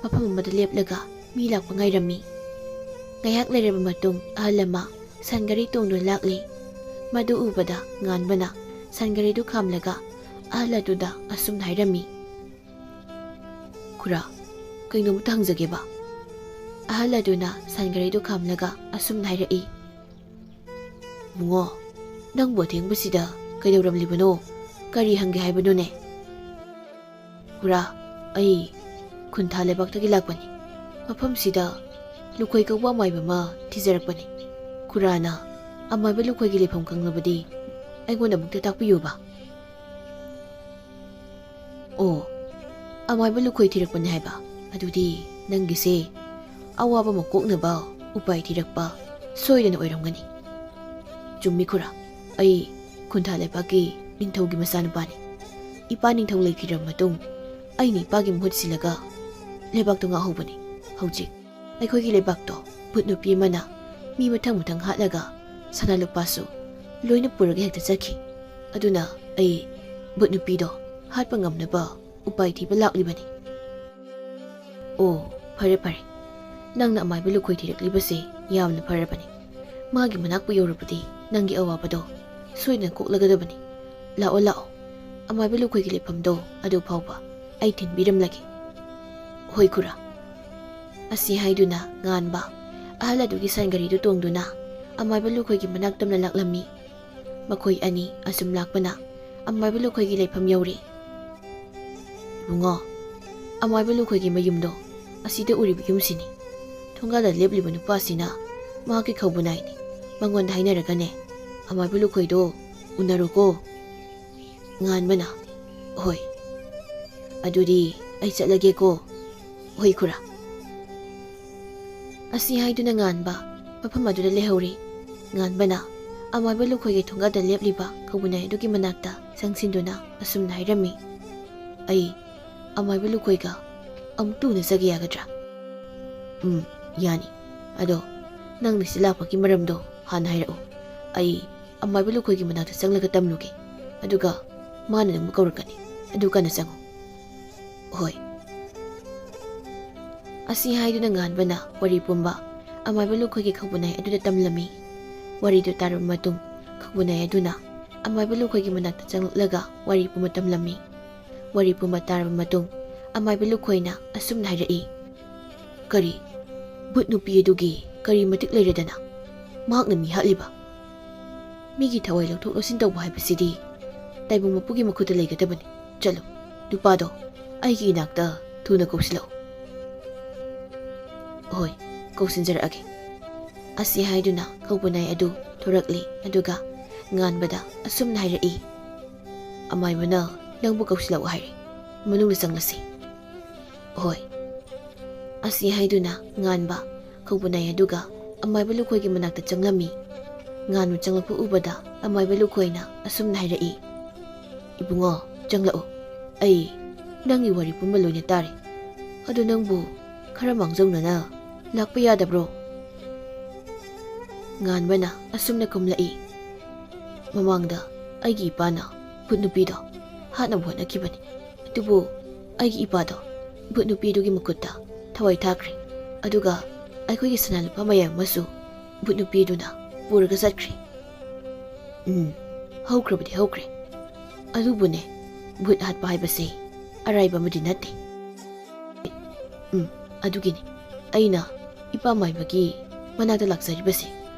ꯃꯐꯝ ꯑꯃꯗ ꯂꯦꯞꯂꯒ ꯃꯤ ꯂꯥꯛꯄ ꯉꯥꯏꯔꯝꯃꯤ꯫ ꯉꯥꯏꯍꯥꯛ ꯂꯩꯔꯕ ꯃꯇꯨꯡ ꯑꯍꯜ ꯑꯃ ꯁꯟ ꯒꯥꯔꯤ ꯇꯣꯡꯗꯨꯅ ꯂꯥꯛꯂꯤ꯫ ꯃꯗꯨ ꯎꯕꯗ ꯉꯥꯟꯕꯅ ꯁꯟ ꯒꯥꯔꯤꯗꯨ ꯈꯥꯝꯂꯒ ꯑꯍꯜ ꯑꯗꯨꯗ ꯑꯁꯨꯝꯅ ꯍꯥꯏꯔꯝꯃꯤ꯫ "ꯈꯨꯔꯥ, ꯀꯩꯅꯣꯝꯇ ꯍꯪꯖꯒꯦꯕ"꯫ ꯑꯍꯜ ꯑꯗꯨꯅ ꯁꯟ ꯒꯥꯔꯤꯗꯨ ꯈꯥꯝꯂꯒ ꯑꯁꯨꯝꯅ ꯍꯥꯏꯔꯛꯏ꯫ "ꯏꯕꯨꯡꯉꯣ, ꯅꯪꯕꯨ ꯑꯊꯦꯡꯕꯁꯤꯗ ꯀꯩꯗꯧꯔꯝꯂꯤꯕꯅꯣ? ꯀꯔꯤ ꯍꯪꯒꯦ ꯍꯥꯏꯕꯅꯣꯅꯦ? ꯈꯨꯔꯥ, ꯑꯩ ꯈꯨꯟꯊꯥ ꯂꯩꯕꯥꯛꯇꯒꯤ ꯂꯥꯛꯄꯅꯤ꯫ ꯃꯐꯝꯁꯤꯗ ꯂꯨꯈꯣꯏ ꯀꯧꯕ ꯑꯃꯥꯏꯕ ꯑꯃ ꯊꯤꯖꯔꯛꯄꯅꯤ꯫ ꯈꯨꯔꯥꯅ ꯑꯃꯥꯏꯕ ꯂꯨꯈꯣꯏꯒꯤ ꯂꯩꯐꯝ ꯈꯪꯂꯕꯗꯤ ꯑꯩꯉꯣꯟꯗ ꯑꯃꯨꯛꯇ ꯇꯥꯛꯄꯤꯌꯨꯕ꯫ ꯑꯣ, ꯑꯃꯥꯏꯕ ꯂꯨꯈꯣꯏ ꯊꯤꯔꯛꯄꯅꯤ ꯍꯥꯏꯕ? ꯑꯗꯨꯗꯤ ꯅꯪꯒꯤꯁꯦ ꯑꯋꯥꯕ ꯑꯃ ꯀꯣꯛꯅꯕ ꯎꯄꯥꯏ ꯊꯤꯔꯛꯄ ꯁꯣꯏꯗꯅ ꯑꯣꯏꯔꯝꯒꯅꯤ꯫ ꯆꯨꯝꯃꯤ ꯈꯨꯔꯥ, ꯑꯩ ꯈꯨꯟꯊꯥ ꯂꯩꯕꯥꯛꯀꯤ ꯅꯤꯡꯊꯧꯒꯤ ꯃꯆꯥꯅꯨꯄꯥꯅꯤ꯫ ꯏꯄꯥ ꯅꯤꯡꯊꯧ ꯂꯩꯈꯤꯗ꯭ꯔꯕ ꯃꯇꯨꯡ ꯑꯩꯅ ꯏꯄꯥꯒꯤ ꯃꯍꯨꯠ ꯁꯤꯜꯂꯒ ꯂꯩꯕꯥꯛꯇꯨ ꯉꯥꯛꯍꯧꯕꯅꯤ꯫ ꯍꯧꯖꯤꯛ ꯑꯩꯈꯣꯏꯒꯤ ꯂꯩꯕꯥꯛꯇꯣ ꯚꯨꯠ ꯅꯨꯄꯤ ꯑꯃꯅ ꯃꯤ ꯃꯊꯪ ꯃꯊꯪ ꯍꯥꯠꯂꯒ ꯁꯅꯥ ꯂꯨꯄꯥꯁꯨ ꯂꯣꯏꯅ ꯄꯨꯔꯒ ꯍꯦꯛꯇ ꯆꯠꯈꯤ꯫ ꯑꯗꯨꯅ ꯑꯩ ꯚꯨꯠ ꯅꯨꯄꯤꯗꯣ ꯍꯥꯠꯄ ꯉꯝꯅꯕ ꯎꯄꯥꯏ ꯊꯤꯕ ꯂꯥꯛꯂꯤꯕꯅꯤ꯫ ꯑꯣ, ꯐꯔꯦ ꯐꯔꯦ, ꯅꯪꯅ ꯑꯃꯥꯏꯕ ꯂꯨꯈꯣꯏ ꯊꯤꯔꯛꯂꯤꯕꯁꯦ ꯌꯥꯝꯅ ꯐꯔꯕꯅꯤ꯫ ꯃꯥꯒꯤ ꯃꯅꯥꯛꯄꯨ ꯌꯧꯔꯕꯗꯤ ꯅꯪꯒꯤ ꯑꯋꯥꯕꯗꯣ ꯁꯣꯏꯗꯅ ꯀꯣꯛꯂꯒꯗꯕꯅꯤ꯫ ꯂꯥꯛꯑꯣ ꯂꯥꯛꯑꯣ, ꯑꯃꯥꯏꯕ ꯂꯨꯈꯣꯏꯒꯤ ꯂꯩꯐꯝꯗꯣ ꯑꯗꯨ ꯐꯥꯎꯕ ꯑꯩ ꯊꯤꯟꯕꯤꯔꯝꯂꯒꯦ꯫ ꯍꯣꯏ ꯈꯨꯔꯥ꯫ ꯑꯁꯤ ꯍꯥꯏꯗꯨꯅ ꯉꯥꯟꯕ ꯑꯍꯜ ꯑꯗꯨꯒꯤ ꯁꯟꯒꯥꯔꯤꯗꯨ ꯇꯣꯡꯗꯨꯅ ꯑꯃꯥꯏꯕ ꯂꯨꯈꯣꯏꯒꯤ ꯃꯅꯥꯛ ꯇꯝꯅ ꯂꯥꯛꯂꯝꯃꯤ꯫ ꯃꯈꯣꯏ ꯑꯅꯤ ꯑꯁꯨꯝ ꯂꯥꯛꯄꯅ ꯑꯃꯥꯏꯕ ꯂꯨꯈꯣꯏꯒꯤ ꯂꯩꯐꯝ ꯌꯧꯔꯦ꯫ ꯏꯕꯨꯡꯉꯣ, ꯑꯃꯥꯏꯕ ꯂꯨꯈꯣꯏꯒꯤ ꯃꯌꯨꯝꯗꯣ ꯑꯁꯤꯗ ꯎꯔꯤꯕ ꯌꯨꯝꯁꯤꯅꯤ꯫ ꯊꯣꯡꯒꯥꯜꯗ ꯂꯦꯞꯂꯤꯕ ꯅꯨꯄꯥꯁꯤꯅ ꯃꯍꯥꯛꯀꯤ ꯈꯧꯕꯨꯅꯥꯏꯅꯤ꯫ ꯃꯉꯣꯟꯗ ꯍꯥꯏꯅꯔꯒꯅꯦ ꯑꯃꯥꯏꯕ ꯂꯨꯈꯣꯏꯗꯣ ꯎꯅꯔꯣꯀꯣ꯫ ꯉꯥꯟꯕꯅ, "ꯍꯣꯏ, ꯑꯗꯨꯗꯤ ꯑꯩ ꯆꯠꯂꯒꯦꯀꯣ꯫" "ꯍꯣꯏ ꯈꯨꯔꯥ꯫" ꯑꯁꯤ ꯍꯥꯏꯗꯨꯅ ꯉꯥꯟꯕ ꯃꯐꯝ ꯑꯗꯨꯗ ꯂꯩꯍꯧꯔꯤ꯫ ꯉꯥꯟꯕꯅ ꯑꯃꯥꯏꯕ ꯂꯨꯈꯣꯏꯒꯤ ꯊꯣꯡꯒꯥꯜꯗ ꯂꯦꯞꯂꯤꯕ ꯈꯧꯕꯨꯅꯥꯏ ꯑꯗꯨꯒꯤ ꯃꯅꯥꯛꯇ ꯆꯪꯁꯤꯟꯗꯨꯅ ꯑꯁꯨꯝꯅ ꯍꯥꯏꯔꯝꯃꯤ, "ꯑꯩ ꯑꯃꯥꯏꯕ ꯂꯨꯈꯣꯏꯒ ꯑꯃꯨꯛꯇ ꯎꯅꯖꯒꯦ ꯌꯥꯒꯗ꯭ꯔꯥ?" "ꯎꯝ, ꯌꯥꯅꯤ꯫ ꯑꯗꯣ ꯅꯪꯅ ꯁꯤ ꯂꯥꯛꯄꯒꯤ ꯃꯔꯝꯗꯣ ꯍꯥꯟꯅ ꯍꯥꯏꯔꯛꯎ꯫ ꯑꯩ ꯑꯃꯥꯏꯕ ꯂꯨꯈꯣꯏꯒꯤ ꯃꯅꯥꯛꯇ ꯆꯪꯂꯒ ꯇꯝꯂꯨꯒꯦ꯫ ꯑꯗꯨꯒ ꯃꯥꯅ ꯅꯪꯕꯨ ꯀꯧꯔꯛꯀꯅꯤ꯫ ꯑꯗꯨ ꯀꯟꯅ ꯆꯪꯉꯨ꯫" "ꯍꯣꯏ꯫" ꯑꯁꯤ ꯍꯥꯏꯗꯨꯅ ꯉꯥꯟꯕꯅ ꯋꯥꯔꯤ ꯄꯨꯝꯕ ꯑꯃꯥꯏꯕ ꯂꯨꯈꯣꯏꯒꯤ ꯈꯧꯕꯨꯅꯥꯏ ꯑꯗꯨꯗ ꯇꯝꯂꯝꯃꯤ꯫ ꯋꯥꯔꯤꯗꯨ ꯇꯥꯔꯕ ꯃꯇꯨꯡ ꯈꯧꯕꯨꯅꯥꯏ ꯑꯗꯨꯅ ꯑꯃꯥꯏꯕ ꯂꯨꯈꯣꯏꯒꯤ ꯃꯅꯥꯛꯇ ꯆꯪꯂꯛꯂꯒ ꯋꯥꯔꯤ ꯄꯨꯝꯕ ꯇꯝꯂꯝꯃꯤ꯫ ꯋꯥꯔꯤ ꯄꯨꯝꯕ ꯇꯥꯔꯕ ꯃꯇꯨꯡ ꯑꯃꯥꯏꯕ ꯂꯨꯈꯣꯏꯅ ꯑꯁꯨꯝꯅ ꯍꯥꯏꯔꯛꯏ, "ꯀꯔꯤ? ꯚꯨꯠ ꯅꯨꯄꯤ ꯑꯗꯨꯒꯤ ꯀꯔꯤ ꯃꯇꯤꯛ ꯂꯩꯔꯗꯅ ꯃꯍꯥꯛꯅ ꯃꯤ ꯍꯥꯠꯂꯤꯕ?" ꯃꯤꯒꯤ ꯊꯋꯥꯏ ꯂꯧꯊꯣꯛ ꯂꯧꯁꯤꯟ ꯇꯧꯕ ꯍꯥꯏꯕꯁꯤꯗꯤ ꯇꯥꯏꯕꯪ ꯃꯄꯨꯒꯤ ꯃꯈꯨꯠꯇ ꯂꯩꯒꯗꯕꯅꯤ꯫ ꯆꯠꯂꯨ, ꯅꯨꯄꯥꯗꯣ ꯑꯩꯒꯤ ꯏꯅꯥꯛꯇ ꯊꯨꯅ ꯀꯧꯁꯤꯜꯂꯛꯎ꯫ "ꯍꯣꯏ, ꯀꯧꯁꯤꯟꯖꯔꯛꯑꯒꯦ꯫" ꯑꯁꯤ ꯍꯥꯏꯗꯨꯅ ꯀꯧꯕꯅꯥꯏ ꯑꯗꯨ ꯊꯣꯔꯛꯂꯤ, ꯑꯗꯨꯒ ꯉꯥꯟꯕꯗ ꯑꯁꯨꯝꯅ ꯍꯥꯏꯔꯛꯏ, "ꯑꯃꯥꯏꯕꯅ ꯅꯪꯕꯨ ꯀꯧꯁꯤꯜꯂꯛꯎ ꯍꯥꯏꯔꯦ, ꯃꯅꯨꯡꯗ ꯆꯪꯂꯁꯤ꯫" "ꯍꯣꯏ꯫" ꯑꯁꯤ ꯍꯥꯏꯗꯨꯅ ꯉꯥꯟꯕ ꯀꯧꯕꯅꯥꯏ ꯑꯗꯨꯒ ꯑꯃꯥꯏꯕ ꯂꯨꯈꯣꯏꯒꯤ ꯃꯅꯥꯛꯇ ꯆꯪꯂꯝꯃꯤ꯫ ꯉꯥꯟꯕ ꯆꯪꯂꯛꯄ ꯎꯕꯗ ꯑꯃꯥꯏꯕ ꯂꯨꯈꯣꯏꯅ ꯑꯁꯨꯝꯅ ꯍꯥꯏꯔꯛꯏ, "ꯏꯕꯨꯡꯉꯣ, ꯆꯪꯂꯛꯎ꯫ ꯑꯩ ꯅꯪꯒꯤ ꯋꯥꯔꯤ ꯄꯨꯝꯕ ꯂꯣꯏꯅ ꯇꯥꯔꯦ꯫ ꯑꯗꯨ ꯅꯪꯕꯨ ꯈꯔ ꯃꯥꯡꯖꯧꯅꯅ ꯂꯥꯛꯄ ꯌꯥꯗꯕ꯭ꯔꯣ?" ꯉꯥꯟꯕꯅ ꯑꯁꯨꯝꯅ ꯈꯨꯝꯂꯛꯏ, "ꯃꯃꯥꯡꯗ ꯑꯩꯒꯤ ꯏꯄꯥꯅ ꯚꯨꯠ ꯅꯨꯄꯤꯗꯣ ꯍꯥꯠꯅꯕ ꯍꯣꯠꯅꯈꯤꯕꯅꯤ꯫ ꯑꯗꯨꯕꯨ ꯑꯩꯒꯤ ꯏꯄꯥꯗꯣ ꯚꯨꯠ ꯅꯨꯄꯤꯗꯨꯒꯤ ꯃꯈꯨꯠꯇ ꯊꯋꯥꯏ ꯊꯥꯈ꯭ꯔꯦ꯫ ꯑꯗꯨꯒ ꯑꯩꯈꯣꯏꯒꯤ ꯁꯅꯥ ꯂꯨꯄꯥ ꯃꯌꯥꯝ ꯑꯃꯁꯨ ꯚꯨꯠ ꯅꯨꯄꯤꯗꯨꯅ ꯄꯨꯔꯒ ꯆꯠꯈ꯭ꯔꯦ꯫" "ꯎꯝ, ꯍꯧꯈ꯭ꯔꯕꯗꯤ ꯍꯧꯈ꯭ꯔꯦ꯫ ꯑꯗꯨꯕꯨꯅꯦ, ꯚꯨꯠ ꯍꯥꯠꯄ ꯍꯥꯏꯕꯁꯦ ꯑꯔꯥꯏꯕ ꯑꯃꯗꯤ ꯅꯠꯇꯦ꯫" "ꯎꯝ, ꯑꯗꯨꯒꯤꯅꯤ ꯑꯩꯅ ꯏꯄꯥ ꯃꯥꯏꯕꯒꯤ ꯃꯅꯥꯛꯇ ꯂꯥꯛꯆꯔꯤꯕꯁꯤ꯫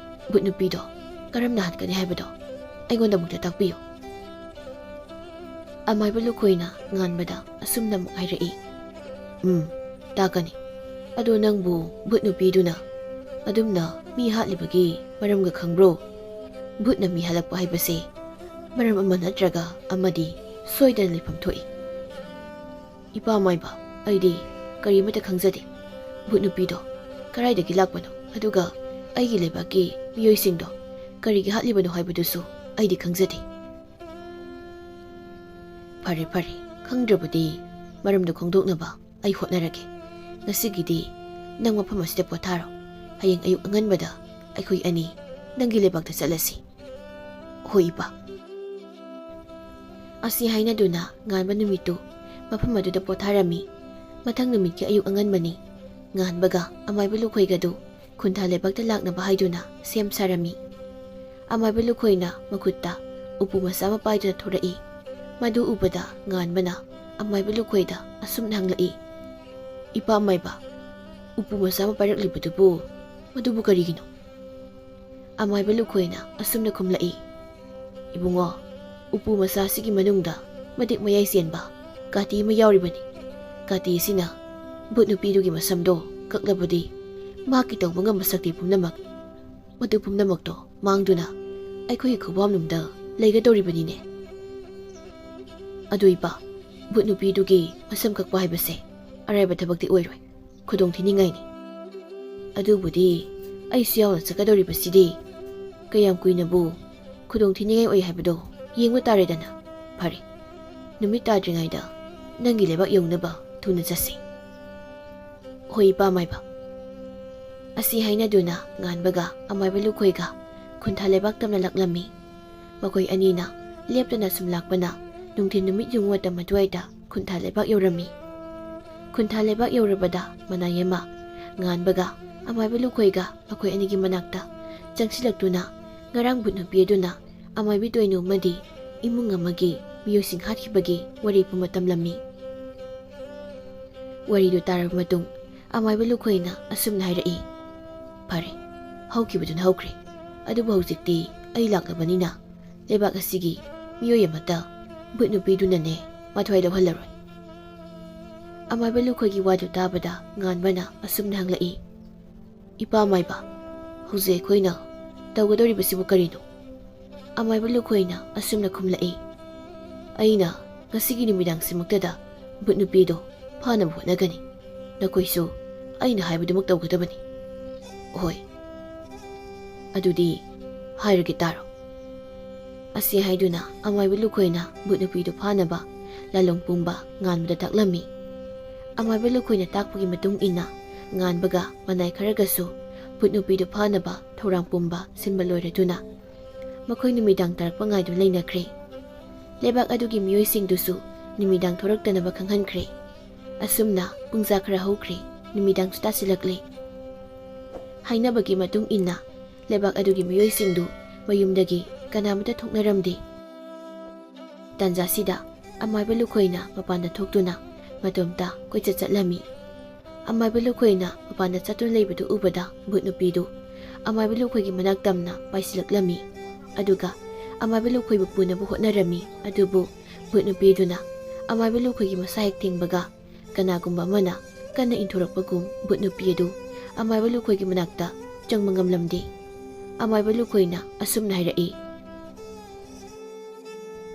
ꯚꯨꯠ ꯅꯨꯄꯤꯗꯣ ꯀꯔꯝꯅ ꯍꯥꯠꯀꯅꯤ ꯍꯥꯏꯕꯗꯣ ꯑꯩꯉꯣꯟꯗ ꯑꯃꯨꯛꯇ ꯇꯥꯛꯄꯤꯌꯨ꯫" ꯑꯃꯥꯏꯕ ꯂꯨꯈꯣꯏꯅ ꯉꯥꯟꯕꯗ ꯑꯁꯨꯝꯅ ꯑꯃꯨꯛ ꯍꯥꯏꯔꯛꯏ, "ꯎꯝ, ꯇꯥꯛꯀꯅꯤ꯫ ꯑꯗꯣ ꯅꯪꯕꯨ ꯚꯨꯠ ꯅꯨꯄꯤꯗꯨꯅ ꯑꯗꯨꯝꯅ ꯃꯤ ꯍꯥꯠꯂꯤꯕꯒꯤ ꯃꯔꯝꯒ ꯈꯪꯕ꯭ꯔꯣ? ꯚꯨꯠꯅ ꯃꯤ ꯍꯥꯠꯂꯛꯄ ꯍꯥꯏꯕꯁꯦ ꯃꯔꯝ ꯑꯃ ꯅꯠꯇ꯭ꯔꯒ ꯑꯃꯗꯤ ꯁꯣꯏꯗꯅ ꯂꯩꯐꯝ ꯊꯣꯛꯏ꯫" "ꯏꯄꯥ ꯃꯥꯏꯕ, ꯑꯩꯗꯤ ꯀꯔꯤꯃꯠꯇ ꯈꯪꯖꯗꯦ꯫ ꯚꯨꯠ ꯅꯨꯄꯤꯗꯣ ꯀꯗꯥꯏꯗꯒꯤ ꯂꯥꯛꯄꯅꯣ, ꯑꯗꯨꯒ ꯑꯩꯒꯤ ꯂꯩꯕꯥꯛꯀꯤ ꯃꯤꯑꯣꯏꯁꯤꯡꯗꯣ ꯀꯔꯤꯒꯤ ꯍꯥꯠꯂꯤꯕꯅꯣ ꯍꯥꯏꯕꯗꯨꯁꯨ ꯑꯩꯗꯤ ꯈꯪꯖꯗꯦ꯫" "ꯐꯔꯦ, ꯐꯔꯦ, ꯈꯪꯗ꯭ꯔꯕꯗꯤ ꯃꯔꯝꯗꯣ ꯈꯪꯗꯣꯛꯅꯕ ꯑꯩ ꯍꯣꯠꯅꯔꯒꯦ꯫ ꯉꯁꯤꯒꯤꯗꯤ ꯅꯪ ꯃꯐꯝ ꯑꯁꯤꯗ ꯄꯣꯊꯥꯔꯣ꯫ ꯍꯌꯦꯡ ꯑꯌꯨꯛ ꯑꯉꯟꯕꯗ ꯑꯩꯈꯣꯏ ꯑꯅꯤ ꯅꯪꯒꯤ ꯂꯩꯕꯥꯛꯇ ꯆꯠꯂꯁꯤ꯫" "ꯍꯣꯏ, ꯏꯄꯥ꯫" ꯑꯁꯤ ꯍꯥꯏꯅꯗꯨꯅ ꯉꯥꯟꯕ ꯅꯨꯃꯤꯠꯇꯨ ꯃꯐꯝ ꯑꯗꯨꯗ ꯄꯣꯊꯥꯔꯝꯃꯤ꯫ ꯃꯊꯪ ꯅꯨꯃꯤꯠꯀꯤ ꯑꯌꯨꯛ ꯑꯉꯟꯕꯅꯤ꯫ ꯉꯥꯟꯕꯒ ꯑꯃꯥꯏꯕ ꯂꯨꯈꯣꯏꯒꯗꯨ ꯈꯨꯟꯊꯥ ꯂꯩꯕꯥꯛꯇ ꯂꯥꯛꯅꯕ ꯍꯥꯏꯗꯨꯅ ꯁꯦꯝ ꯁꯥꯔꯝꯃꯤ꯫ ꯑꯃꯥꯏꯕ ꯂꯨꯈꯣꯏꯅ ꯃꯈꯨꯠꯇ ꯎꯄꯨ ꯃꯆꯥ ꯑꯃ ꯄꯥꯏꯗꯨꯅ ꯊꯣꯔꯛꯏ꯫ ꯃꯗꯨ ꯎꯕꯗ ꯉꯥꯟꯕꯅ ꯑꯃꯥꯏꯕ ꯂꯨꯈꯣꯏꯗ ꯑꯁꯨꯝꯅ ꯍꯪꯂꯛꯏ, "ꯏꯄꯥ ꯑꯃꯥꯏꯕ, ꯎꯄꯨ ꯃꯆꯥ ꯑꯃ ꯄꯥꯏꯔꯛꯂꯤꯕꯗꯨꯕꯨ ꯃꯗꯨꯕꯨ ꯀꯔꯤꯒꯤꯅꯣ?" ꯑꯃꯥꯏꯕ ꯂꯨꯈꯣꯏꯅ ꯑꯁꯨꯝꯅ ꯈꯨꯝꯂꯛꯏ, ꯏꯕꯨꯡꯉꯣ, ꯎꯄꯨ ꯃꯆꯥꯁꯤꯒꯤ ꯃꯅꯨꯡꯗ ꯃꯇꯤꯛ ꯃꯌꯥꯏ ꯆꯦꯟꯕ ꯀꯥꯇꯤ ꯑꯃ ꯌꯥꯎꯔꯤꯕꯅꯤ꯫ ꯀꯥꯇꯤ ꯑꯁꯤꯅ ꯚꯨꯠ ꯅꯨꯄꯤꯗꯨꯒꯤ ꯃꯁꯝꯗꯣ ꯀꯛꯂꯕꯗꯤ ꯃꯍꯥꯛꯀꯤ ꯇꯧꯕ ꯉꯝꯕ ꯁꯛꯇꯤ ꯄꯨꯝꯅꯃꯛ, ꯃꯗꯨ ꯄꯨꯝꯅꯃꯛꯇꯣ ꯃꯥꯡꯗꯨꯅ ꯑꯩꯈꯣꯏꯒꯤ ꯈꯨꯕꯥꯝꯂꯣꯝꯗ ꯂꯩꯒꯗꯧꯔꯤꯕꯅꯤꯅꯦ꯫ ꯑꯗꯨ ꯏꯄꯥ, ꯚꯨꯠ ꯅꯨꯄꯤꯗꯨꯒꯤ ꯃꯁꯝ ꯀꯛꯄ ꯍꯥꯏꯕꯁꯦ ꯑꯔꯥꯏꯕ ꯊꯕꯛꯇꯤ ꯑꯣꯏꯔꯣꯏ, ꯈꯨꯗꯣꯡ ꯊꯤꯅꯤꯡꯉꯥꯏꯅꯤ꯫ ꯑꯗꯨꯕꯨꯗꯤ ꯑꯩꯁꯨ ꯌꯥꯎꯅ ꯆꯠꯀꯗꯧꯔꯤꯕꯁꯤꯗꯤ ꯀꯌꯥꯝ ꯀꯨꯏꯅꯕꯨ ꯈꯨꯗꯣꯡ ꯊꯤꯅꯤꯡꯉꯥꯏ ꯑꯣꯏ ꯍꯥꯏꯕꯗꯣ ꯌꯦꯡꯕ ꯇꯥꯔꯦꯗꯅ꯫ ꯐꯔꯦ, ꯅꯨꯃꯤꯠ ꯇꯥꯗ꯭ꯔꯤꯉꯩꯗ ꯅꯪꯒꯤ ꯂꯩꯕꯥꯛ ꯌꯧꯅꯕ ꯊꯨꯅ ꯆꯠꯁꯤ꯫ ꯍꯣꯏ ꯏꯄꯥ ꯃꯥꯏꯕ꯫ ꯑꯁꯤ ꯍꯥꯏꯅꯗꯨꯅ ꯉꯥꯟꯕꯒ ꯑꯃꯥꯏꯕ ꯂꯨꯈꯣꯏꯒ ꯈꯨꯟꯊꯥ ꯂꯩꯕꯥꯛ ꯇꯝꯅ ꯂꯥꯛꯂꯝꯃꯤ꯫ ꯃꯈꯣꯏ ꯑꯅꯤꯅ ꯂꯦꯞꯇꯅ ꯁꯨꯝ ꯂꯥꯛꯄꯅ ꯅꯨꯡꯊꯤꯜ ꯅꯨꯃꯤꯠ ꯌꯨꯡꯕ ꯃꯇꯝ ꯑꯗꯨꯋꯥꯏꯗ ꯈꯨꯟꯊꯥ ꯂꯩꯕꯥꯛ ꯌꯧꯔꯝꯃꯤ꯫ ꯈꯨꯟꯊꯥ ꯂꯩꯕꯥꯛ ꯌꯧꯔꯕꯗ ꯃꯅꯥꯏ ꯑꯃ ꯉꯥꯟꯕꯒ ꯑꯃꯥꯏꯕ ꯂꯨꯈꯣꯏꯒ ꯃꯈꯣꯏ ꯑꯅꯤꯒꯤ ꯃꯅꯥꯛꯇ ꯆꯪꯁꯤꯜꯂꯛꯇꯨꯅ ꯉꯔꯥꯡ ꯚꯨꯠ ꯅꯨꯄꯤ ꯑꯗꯨꯅ ꯑꯃꯥꯏꯕꯤ ꯇꯣꯏꯅꯨ ꯑꯃꯗꯤ ꯏꯃꯨꯡ ꯑꯃꯒꯤ ꯃꯤꯑꯣꯏꯁꯤꯡ ꯍꯥꯠꯈꯤꯕꯒꯤ ꯋꯥꯔꯤ ꯄꯨꯝꯕ ꯇꯝꯂꯝꯃꯤ꯫ ꯋꯥꯔꯤꯗꯨ ꯇꯥꯔꯕ ꯃꯇꯨꯡ ꯑꯃꯥꯏꯕ ꯂꯨꯈꯣꯏꯅ ꯑꯁꯨꯝꯅ ꯍꯥꯏꯔꯛꯏ, "ꯐꯔꯦ, ꯍꯧꯈꯤꯕꯗꯨꯅ ꯍꯧꯈ꯭ꯔꯦ꯫ ꯑꯗꯨꯕꯨ ꯍꯧꯖꯤꯛꯇꯤ ꯑꯩ ꯂꯥꯛꯂꯕꯅꯤꯅ ꯂꯩꯕꯥꯛ ꯑꯁꯤꯒꯤ ꯃꯤꯑꯣꯏ ꯑꯃꯠꯇ ꯚꯨꯠ ꯅꯨꯄꯤꯗꯨꯅꯅꯦ ꯃꯊ꯭ꯋꯥꯏ ꯂꯧꯍꯜꯂꯔꯣꯏ꯫" ꯑꯃꯥꯏꯕ ꯂꯨꯈꯣꯏꯒꯤ ꯋꯥꯗꯨ ꯇꯥꯕꯗ ꯉꯥꯟꯕꯅ ꯑꯁꯨꯝꯅ ꯍꯪꯂꯛꯏ, "ꯏꯄꯥ ꯃꯥꯏꯕ, ꯍꯧꯖꯤꯛ ꯑꯩꯈꯣꯏꯅ ꯇꯧꯒꯗꯧꯔꯤꯕꯁꯤꯕꯨ ꯀꯔꯤꯅꯣ?" ꯑꯃꯥꯏꯕ ꯂꯨꯈꯣꯏꯅ ꯑꯁꯨꯝꯅ ꯈꯨꯝꯂꯛꯏ, "ꯑꯩꯅ ꯉꯁꯤꯒꯤ ꯅꯨꯃꯤꯗꯥꯡꯁꯤꯃꯛꯇꯗ ꯚꯨꯠ ꯅꯨꯄꯤꯗꯣ ꯐꯥꯅꯕ ꯍꯣꯠꯅꯒꯅꯤ꯫ ꯅꯈꯣꯏꯁꯨ ꯑꯩꯅ ꯍꯥꯏꯕꯗꯨꯃꯛ ꯇꯧꯒꯗꯕꯅꯤ꯫" "ꯍꯣꯏ, ꯑꯗꯨꯗꯤ ꯍꯥꯏꯔꯒꯦ ꯇꯥꯔꯣ꯫" ꯑꯁꯤ ꯍꯥꯏꯗꯨꯅ ꯑꯃꯥꯏꯕ ꯂꯨꯈꯣꯏꯅ ꯚꯨꯠ ꯅꯨꯄꯤꯗꯨ ꯐꯥꯅꯕ ꯂꯥꯂꯣꯡ ꯄꯨꯝꯕ ꯉꯥꯟꯕꯗ ꯇꯥꯛꯂꯝꯃꯤ꯫ ꯑꯃꯥꯏꯕ ꯂꯨꯈꯣꯏꯅ ꯇꯥꯛꯄꯒꯤ ꯃꯇꯨꯡ ꯏꯟꯅ ꯉꯥꯟꯕꯒ ꯃꯅꯥꯏ ꯈꯔꯒꯁꯨ ꯚꯨꯠ ꯅꯨꯄꯤꯗꯨ ꯐꯥꯅꯕ ꯊꯧꯔꯥꯡ ꯄꯨꯝꯕ ꯁꯤꯟꯕ ꯂꯣꯏꯔꯗꯨꯅ ꯃꯈꯣꯏ ꯅꯨꯃꯤꯗꯥꯡ ꯇꯥꯔꯛꯄ ꯉꯥꯏꯗꯨꯅ ꯂꯩꯅꯈ꯭ꯔꯦ꯫ ꯂꯩꯕꯥꯛ ꯑꯗꯨꯒꯤ ꯃꯤꯑꯣꯏꯁꯤꯡꯗꯨꯁꯨ ꯅꯨꯃꯤꯗꯥꯡ ꯊꯣꯔꯛꯇꯅꯕ ꯈꯪꯍꯟꯈ꯭ꯔꯦ꯫ ꯑꯁꯨꯝꯅ ꯄꯨꯡꯖꯥ ꯈꯔ ꯍꯧꯈ꯭ꯔꯦ, ꯅꯨꯃꯤꯗꯥꯡꯁꯨ ꯇꯥꯁꯤꯜꯂꯛꯂꯦ꯫ ꯍꯥꯏꯅꯕꯒꯤ ꯃꯇꯨꯡ ꯏꯟꯅ ꯂꯩꯕꯥꯛ ꯑꯗꯨꯒꯤ ꯃꯤꯑꯣꯏꯁꯤꯡꯗꯨ ꯃꯌꯨꯝꯗꯒꯤ ꯀꯅꯥꯃꯠꯇ ꯊꯣꯛꯅꯔꯝꯗꯦ꯫ ꯇꯥꯟꯖꯥꯁꯤꯗ ꯑꯃꯥꯏꯕ ꯂꯨꯈꯣꯏꯅ ꯃꯄꯥꯟꯗ ꯊꯣꯛꯇꯨꯅ ꯃꯇꯣꯝꯇ ꯀꯣꯏꯆꯠ ꯆꯠꯂꯝꯃꯤ꯫ ꯑꯃꯥꯏꯕ ꯂꯨꯈꯣꯏꯅ ꯃꯄꯥꯟꯗ ꯆꯠꯇꯨꯅ ꯂꯩꯕꯗꯨ ꯎꯕꯗ ꯚꯨꯠ ꯅꯨꯄꯤꯗꯨ ꯑꯃꯥꯏꯕ ꯂꯨꯈꯣꯏꯒꯤ ꯃꯅꯥꯛ ꯇꯝꯅ ꯄꯥꯏꯁꯤꯜꯂꯛꯂꯝꯃꯤ꯫ ꯑꯗꯨꯒ ꯑꯃꯥꯏꯕ ꯂꯨꯈꯣꯏꯕꯨ ꯄꯨꯅꯕ ꯍꯣꯠꯅꯔꯝꯃꯤ꯫ ꯑꯗꯨꯕꯨ ꯚꯨꯠ ꯅꯨꯄꯤꯗꯨꯅ ꯑꯃꯥꯏꯕ ꯂꯨꯈꯣꯏꯒꯤ ꯃꯁꯥ ꯍꯦꯛ ꯊꯦꯡꯕꯒ, ꯀꯅꯥꯒꯨꯝꯕ ꯑꯃꯅ ꯀꯟꯅ ꯏꯟꯊꯣꯔꯛꯄꯒꯨꯝ ꯚꯨꯠ ꯅꯨꯄꯤ ꯑꯗꯨ ꯑꯃꯥꯏꯕ ꯂꯨꯈꯣꯏꯒꯤ ꯃꯅꯥꯛꯇ ꯆꯪꯕ ꯉꯝꯂꯝꯗꯦ꯫ ꯑꯃꯥꯏꯕ ꯂꯨꯈꯣꯏꯅ ꯑꯁꯨꯝꯅ ꯍꯥꯏꯔꯛꯏ,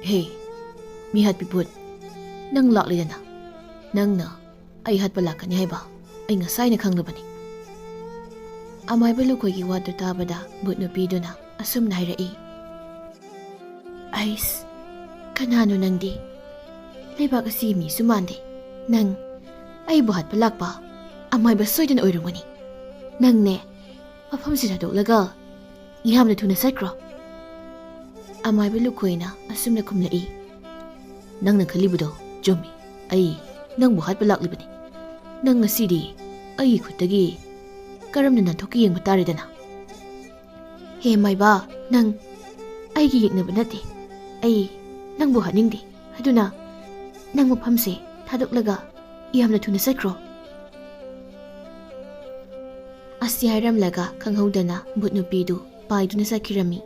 "ꯍꯦ, ꯃꯤꯍꯥꯠꯄꯤ ꯚꯨꯠ, ꯅꯪ ꯂꯥꯛꯂꯦꯗꯅ꯫ ꯅꯪꯅ ꯑꯩ ꯍꯥꯠꯄ ꯂꯥꯛꯀꯅꯤ ꯍꯥꯏꯕ ꯑꯩ ꯉꯁꯥꯏꯅ ꯈꯪꯂꯕꯅꯤ꯫" ꯑꯃꯥꯏꯕ ꯂꯨꯈꯣꯏꯒꯤ ꯋꯥꯗꯨ ꯇꯥꯕꯗ ꯚꯨꯠ ꯅꯨꯄꯤꯗꯨꯅ ꯑꯁꯨꯝꯅ ꯍꯥꯏꯔꯛꯏ, "ꯑꯩꯁ, ꯀꯅꯥꯅꯣ ꯅꯪꯗꯤ? ꯂꯩꯕꯥꯛ ꯑꯁꯤꯒꯤ ꯃꯤꯁꯨ ꯃꯥꯟꯗꯦ꯫ ꯅꯪ ꯑꯩꯕꯨ ꯍꯥꯠꯄ ꯂꯥꯛꯄ ꯑꯃꯥꯏꯕ ꯁꯣꯏꯗꯅ ꯑꯣꯏꯔꯝꯒꯅꯤ꯫ ꯅꯪꯅꯦ, ꯃꯐꯝꯁꯤ ꯊꯥꯗꯣꯛꯂꯒ ꯌꯥꯝꯅ ꯊꯨꯅ ꯆꯠꯈ꯭ꯔꯣ꯫" ꯑꯃꯥꯏꯕ ꯂꯨꯈꯣꯏꯅ ꯑꯁꯨꯝꯅ ꯈꯨꯝꯂꯛꯏ, "ꯅꯪꯅ ꯈꯜꯂꯤꯕꯗꯣ ꯆꯨꯝꯃꯤ꯫ ꯑꯩ ꯅꯪꯕꯨ ꯍꯥꯠꯄ ꯂꯥꯛꯂꯤꯕꯅꯤ꯫ ꯅꯪ ꯉꯁꯤꯗꯤ ꯑꯩꯒꯤ ꯈꯨꯠꯇꯒꯤ ꯀꯔꯝꯅ ꯅꯥꯟꯊꯣꯛꯀꯦ ꯌꯦꯡꯕ ꯇꯥꯔꯦꯗꯅ꯫" "ꯍꯦ ꯃꯥꯏꯕ, ꯅꯪ ꯑꯩꯒꯤ ꯌꯦꯛꯅꯕ ꯅꯠꯇꯦ꯫ ꯑꯩ ꯅꯪꯕꯨ ꯍꯥꯠꯅꯤꯡꯗꯦ꯫ ꯑꯗꯨꯅ ꯅꯪ ꯃꯐꯝꯁꯦ ꯊꯥꯗꯣꯛꯂꯒ ꯌꯥꯝꯅ ꯊꯨꯅ ꯆꯠꯈ꯭ꯔꯣ꯫" ꯑꯁꯤ ꯍꯥꯏꯔꯝꯂꯒ ꯈꯪꯍꯧꯗꯅ ꯚꯨꯠ ꯅꯨꯄꯤꯗꯨ ꯄꯥꯏꯗꯨꯅ ꯆꯠꯈꯤꯔꯝꯃꯤ꯫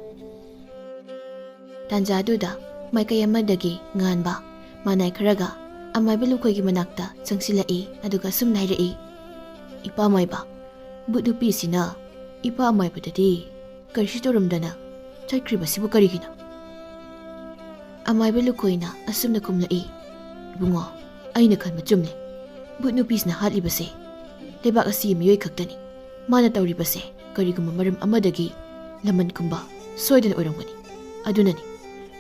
ꯇꯥꯟꯖꯥꯗꯨꯗ ꯃꯥꯏꯀꯩ ꯑꯃꯗꯒꯤ ꯉꯥꯟꯕ ꯃꯥꯅꯥꯏ ꯈꯔꯒ ꯑꯃꯥꯏꯕ ꯂꯨꯈꯣꯏꯒꯤ ꯃꯅꯥꯛꯇ ꯆꯪꯁꯤꯜꯂꯛꯏ, ꯑꯗꯨꯒ ꯑꯁꯨꯝꯅ ꯍꯥꯏꯔꯛꯏ, "ꯏꯄꯥ ꯃꯥꯏꯕ, ꯚꯨꯠ ꯅꯨꯄꯤꯁꯤꯅ ꯏꯄꯥ ꯑꯃꯥꯏꯕꯗꯗꯤ ꯀꯔꯤꯁꯨ ꯇꯧꯔꯝꯗꯅ ꯆꯠꯈ꯭ꯔꯤꯕꯁꯤꯕꯨ ꯀꯔꯤꯒꯤꯅꯣ?" ꯑꯃꯥꯏꯕ ꯂꯨꯈꯣꯏꯅ ꯑꯁꯨꯝꯅ ꯈꯨꯝꯂꯛꯏ, "ꯏꯕꯨꯡꯉꯣ, ꯑꯩꯅ ꯈꯟꯕ ꯆꯨꯝꯂꯦ꯫ ꯚꯨꯠ ꯅꯨꯄꯤꯁꯤꯅ ꯍꯥꯠꯂꯤꯕꯁꯦ ꯂꯩꯕꯥꯛ ꯑꯁꯤꯒꯤ ꯃꯤꯑꯣꯏ ꯈꯛꯇꯅꯤ꯫ ꯃꯥꯅ ꯇꯧꯔꯤꯕꯁꯦ ꯀꯔꯤꯒꯨꯝꯕ ꯃꯔꯝ ꯑꯃꯗꯒꯤ ꯂꯃꯟ ꯈꯨꯝꯕ ꯁꯣꯏꯗꯅ ꯑꯣꯏꯔꯝꯒꯅꯤ꯫ ꯑꯗꯨꯅꯅꯤ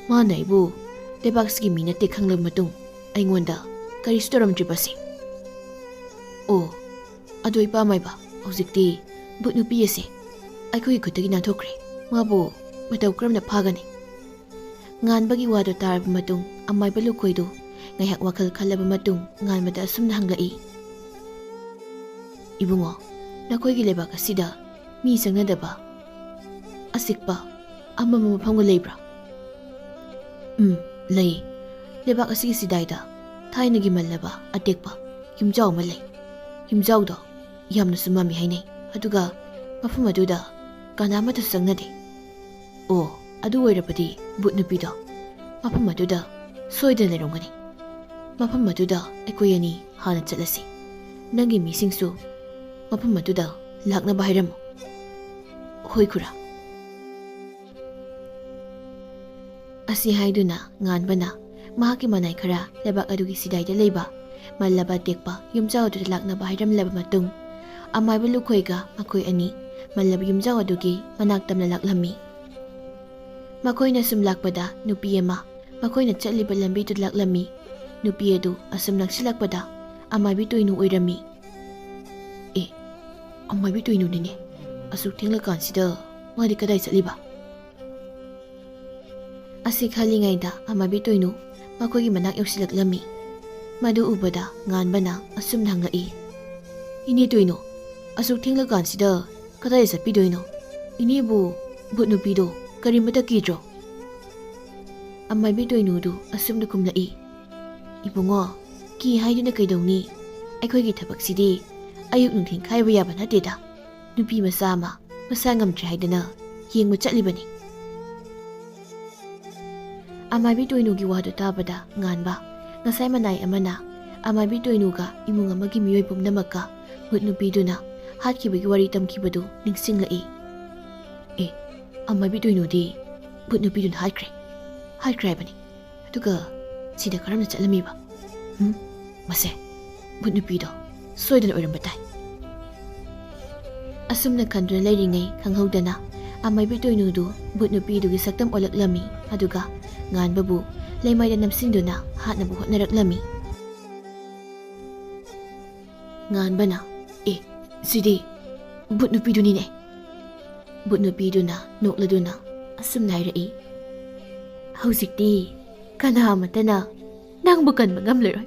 ꯃꯥꯅ ꯑꯩꯕꯨ ꯂꯩꯕꯥꯛꯁꯤꯒꯤ ꯃꯤ ꯅꯠꯇꯦ ꯈꯪꯂꯕ ꯃꯇꯨꯡ ꯑꯩꯉꯣꯟꯗ ꯀꯔꯤꯁꯨ ꯇꯧꯔꯝꯗ꯭ꯔꯤꯕꯁꯦ꯫ ꯑꯣ, ꯑꯗꯣ ꯏꯄꯥ ꯃꯥꯏꯕ, ꯍꯧꯖꯤꯛꯇꯤ ꯚꯨꯠ ꯅꯨꯄꯤ ꯑꯁꯦ ꯑꯩꯈꯣꯏꯒꯤ ꯈꯨꯠꯇꯒꯤ ꯅꯥꯟꯊꯣꯛꯈ꯭ꯔꯦ꯫ ꯃꯥꯕꯨ ꯃꯇꯧ ꯀꯔꯝꯅ ꯐꯥꯒꯅꯤ?" ꯉꯥꯟꯕꯒꯤ ꯋꯥꯗꯨ ꯇꯥꯔꯕ ꯃꯇꯨꯡ ꯑꯃꯥꯏꯕ ꯂꯨꯈꯣꯏꯗꯨ ꯉꯥꯏꯍꯥꯛ ꯋꯥꯈꯜ ꯈꯜꯂꯕ ꯃꯇꯨꯡ ꯉꯥꯟꯕꯗ ꯑꯁꯨꯝꯅ ꯍꯪꯂꯛꯏ, "ꯏꯕꯨꯡꯉꯣ, ꯅꯈꯣꯏꯒꯤ ꯂꯩꯕꯥꯛ ꯑꯁꯤꯗ ꯃꯤ ꯆꯪꯅꯗꯕ ꯑꯆꯤꯛꯄ ꯑꯃꯝꯕ ꯃꯐꯝꯒ ꯂꯩꯕ꯭ꯔꯥ?" "ꯎꯝ, ꯂꯩ꯫ ꯂꯩꯕꯥꯛ ꯑꯁꯤꯒꯤ ꯆꯤꯗꯥꯏꯗ ꯊꯥꯏꯅꯒꯤ ꯃꯜꯂꯕ ꯑꯇꯦꯛꯄ ꯌꯨꯝꯖꯥꯎ ꯑꯃ ꯂꯩ꯫ ꯌꯨꯝꯖꯥꯎꯗꯣ ꯌꯥꯝꯅꯁꯨ ꯃꯝꯃꯤ ꯍꯥꯏꯅꯩ꯫ ꯑꯗꯨꯒ ꯃꯐꯝ ꯑꯗꯨꯗ ꯀꯅꯥ ꯑꯃꯠꯇꯁꯨ ꯆꯪꯅꯗꯦ꯫" "ꯑꯣ, ꯑꯗꯨ ꯑꯣꯏꯔꯕꯗꯤ ꯚꯨꯠ ꯅꯨꯄꯤꯗꯣ ꯃꯐꯝ ꯑꯗꯨꯗ ꯁꯣꯏꯗꯅ ꯂꯩꯔꯝꯒꯅꯤ꯫ ꯃꯐꯝ ꯑꯗꯨꯗ ꯑꯩꯈꯣꯏ ꯑꯅꯤ ꯍꯥꯟꯅ ꯆꯠꯂꯁꯤ꯫ ꯅꯪꯒꯤ ꯃꯤꯁꯤꯡꯁꯨ ꯃꯐꯝ ꯑꯗꯨꯗ ꯂꯥꯛꯅꯕ ꯍꯥꯏꯔꯝꯃꯨ꯫ ꯍꯣꯏ ꯈꯨꯔꯥ꯫ ꯑꯁꯤ ꯍꯥꯏꯗꯨꯅ ꯉꯥꯟꯕꯅ ꯃꯍꯥꯛꯀꯤ ꯃꯅꯥꯏ ꯈꯔ ꯂꯩꯕꯥꯛ ꯑꯗꯨꯒꯤ ꯁꯤꯗꯥꯏꯗ ꯂꯩꯕ ꯃꯜꯂꯕ ꯇꯦꯛꯄ ꯌꯨꯝꯖꯥꯎ ꯑꯗꯨꯗ ꯂꯥꯛꯅꯕ ꯍꯥꯏꯔꯝꯂꯕ ꯃꯇꯨꯡ, ꯑꯃꯥꯏꯕ ꯂꯨꯈꯣꯏꯒ ꯃꯈꯣꯏ ꯑꯅꯤ ꯃꯜꯂꯕ ꯌꯨꯝꯖꯥꯎ ꯑꯗꯨꯒꯤ ꯃꯅꯥꯛ ꯇꯝꯅ ꯂꯥꯛꯂꯝꯃꯤ꯫ ꯃꯈꯣꯏꯅ ꯁꯨꯝ ꯂꯥꯛꯄꯗ ꯅꯨꯄꯤ ꯑꯃ ꯃꯈꯣꯏꯅ ꯆꯠꯂꯤꯕ ꯂꯝꯕꯤꯗꯨ ꯂꯥꯛꯂꯝꯃꯤ꯫ ꯅꯨꯄꯤ ꯑꯗꯨ ꯑꯁꯨꯝ ꯅꯛꯁꯤꯜꯂꯛꯄꯗ ꯑꯃꯥꯏꯕꯤ ꯇꯣꯏꯅꯨ ꯑꯣꯏꯔꯝꯃꯤ꯫ "ꯑꯦ, ꯑꯃꯥꯏꯕꯤ ꯇꯣꯏꯅꯨꯅꯤꯅꯦ꯫ ꯑꯁꯨꯛ ꯊꯦꯡꯂꯀꯥꯟꯁꯤꯗ ꯃꯥꯗꯤ ꯀꯗꯥꯏ ꯆꯠꯂꯤꯕ?" ꯑꯁꯤ ꯈꯜꯂꯤꯉꯩꯗ ꯑꯃꯥꯏꯕꯤ ꯇꯣꯏꯅꯨ ꯃꯈꯣꯏꯒꯤ ꯃꯅꯥꯛ ꯌꯧꯁꯤꯜꯂꯛꯂꯝꯃꯤ꯫ ꯃꯗꯨ ꯎꯕꯗ ꯉꯥꯟꯕꯅ ꯑꯁꯨꯝꯅ ꯍꯪꯂꯛꯏ, "ꯏꯅꯦ ꯇꯣꯏꯅꯨ, ꯑꯁꯨꯛ ꯊꯦꯡꯂꯀꯥꯟꯁꯤꯗ ꯀꯗꯥꯏꯗ ꯆꯠꯄꯤꯗꯣꯏꯅꯣ? ꯏꯅꯦꯕꯨ ꯚꯨꯠ ꯅꯨꯄꯤꯗꯣ ꯀꯔꯤꯃꯇ ꯀꯤꯗ꯭ꯔꯣ?" ꯑꯃꯥꯏꯕꯤ ꯇꯣꯏꯅꯨꯗꯨ ꯑꯁꯨꯝꯅ ꯈꯨꯝꯂꯛꯏ, "ꯏꯕꯨꯡꯉꯣ, ꯀꯤ ꯍꯥꯏꯗꯨꯅ ꯀꯩꯗꯧꯅꯤ? ꯑꯩꯈꯣꯏꯒꯤ ꯊꯕꯛꯁꯤꯗꯤ ꯑꯌꯨꯛ ꯅꯨꯡꯊꯤꯟ ꯈꯥꯏꯕ ꯌꯥꯕ ꯅꯠꯇꯦꯗ꯫ ꯅꯨꯄꯤ ꯃꯆꯥ ꯑꯃ ꯃꯁꯥ ꯉꯝꯗ꯭ꯔꯦ ꯍꯥꯏꯗꯅ ꯌꯦꯡꯕ ꯆꯠꯂꯤꯕꯅꯤ꯫" ꯑꯃꯥꯏꯕꯤ ꯇꯣꯏꯅꯨꯒꯤ ꯋꯥꯗꯨ ꯇꯥꯕꯗ ꯉꯥꯟꯕ, ꯉꯁꯥꯏ ꯃꯅꯥꯏ ꯑꯃꯅ ꯑꯃꯥꯏꯕꯤ ꯇꯣꯏꯅꯨꯒ ꯏꯃꯨꯡ ꯑꯃꯒꯤ ꯃꯤꯑꯣꯏ ꯄꯨꯝꯅꯃꯛꯀ ꯚꯨꯠ ꯅꯨꯄꯤꯗꯨꯅ ꯍꯥꯠꯈꯤꯕꯒꯤ ꯋꯥꯔꯤ ꯇꯝꯈꯤꯕꯗꯨ ꯅꯤꯡꯁꯤꯡꯂꯛꯏ꯫ "ꯑꯦ, ꯑꯃꯥꯏꯕꯤ ꯇꯣꯏꯅꯨꯗꯤ ꯚꯨꯠ ꯅꯨꯄꯤꯗꯨꯅ ꯍꯥꯠꯈ꯭ꯔꯦ, ꯍꯥꯠꯈ꯭ꯔꯦ ꯍꯥꯏꯕꯅꯤ꯫ ꯑꯗꯨꯒ ꯁꯤꯗ ꯀꯔꯝꯅ ꯆꯠꯂꯝꯃꯤꯕ? ꯎꯝ, ꯃꯁꯦ, ꯚꯨꯠ ꯅꯨꯄꯤꯗꯣ ꯁꯣꯏꯗꯅ ꯑꯣꯏꯔꯝꯕ ꯇꯥꯏ꯫" ꯑꯁꯨꯝꯅ ꯈꯟꯗꯨꯅ ꯂꯩꯔꯤꯉꯩ ꯈꯪꯍꯧꯗꯅ ꯑꯃꯥꯏꯕꯤ ꯇꯣꯏꯅꯨꯗꯨ ꯚꯨꯠ ꯅꯨꯄꯤꯗꯨꯒꯤ ꯁꯛꯇꯝ ꯑꯣꯜꯂꯛꯂꯝꯃꯤ, ꯑꯗꯨꯒ ꯉꯥꯟꯕꯕꯨ ꯂꯩꯃꯥꯏꯗ ꯅꯝꯁꯤꯟꯗꯨꯅ ꯍꯥꯠꯅꯕ ꯍꯣꯠꯅꯔꯛꯂꯝꯃꯤ꯫ ꯉꯥꯟꯕꯅ, "ꯑꯦ, ꯁꯤꯗꯤ ꯚꯨꯠ ꯅꯨꯄꯤꯗꯨꯅꯤꯅꯦ꯫" ꯚꯨꯠ ꯅꯨꯄꯤꯗꯨꯅ ꯅꯣꯛꯂꯗꯨꯅ ꯑꯁꯨꯝꯅ ꯍꯥꯏꯔꯛꯏ, "ꯍꯧꯖꯤꯛꯇꯤ ꯀꯅꯥ ꯑꯃꯠꯇꯅ ꯅꯪꯕꯨ ꯀꯟꯕ ꯉꯝꯂꯔꯣꯏ꯫"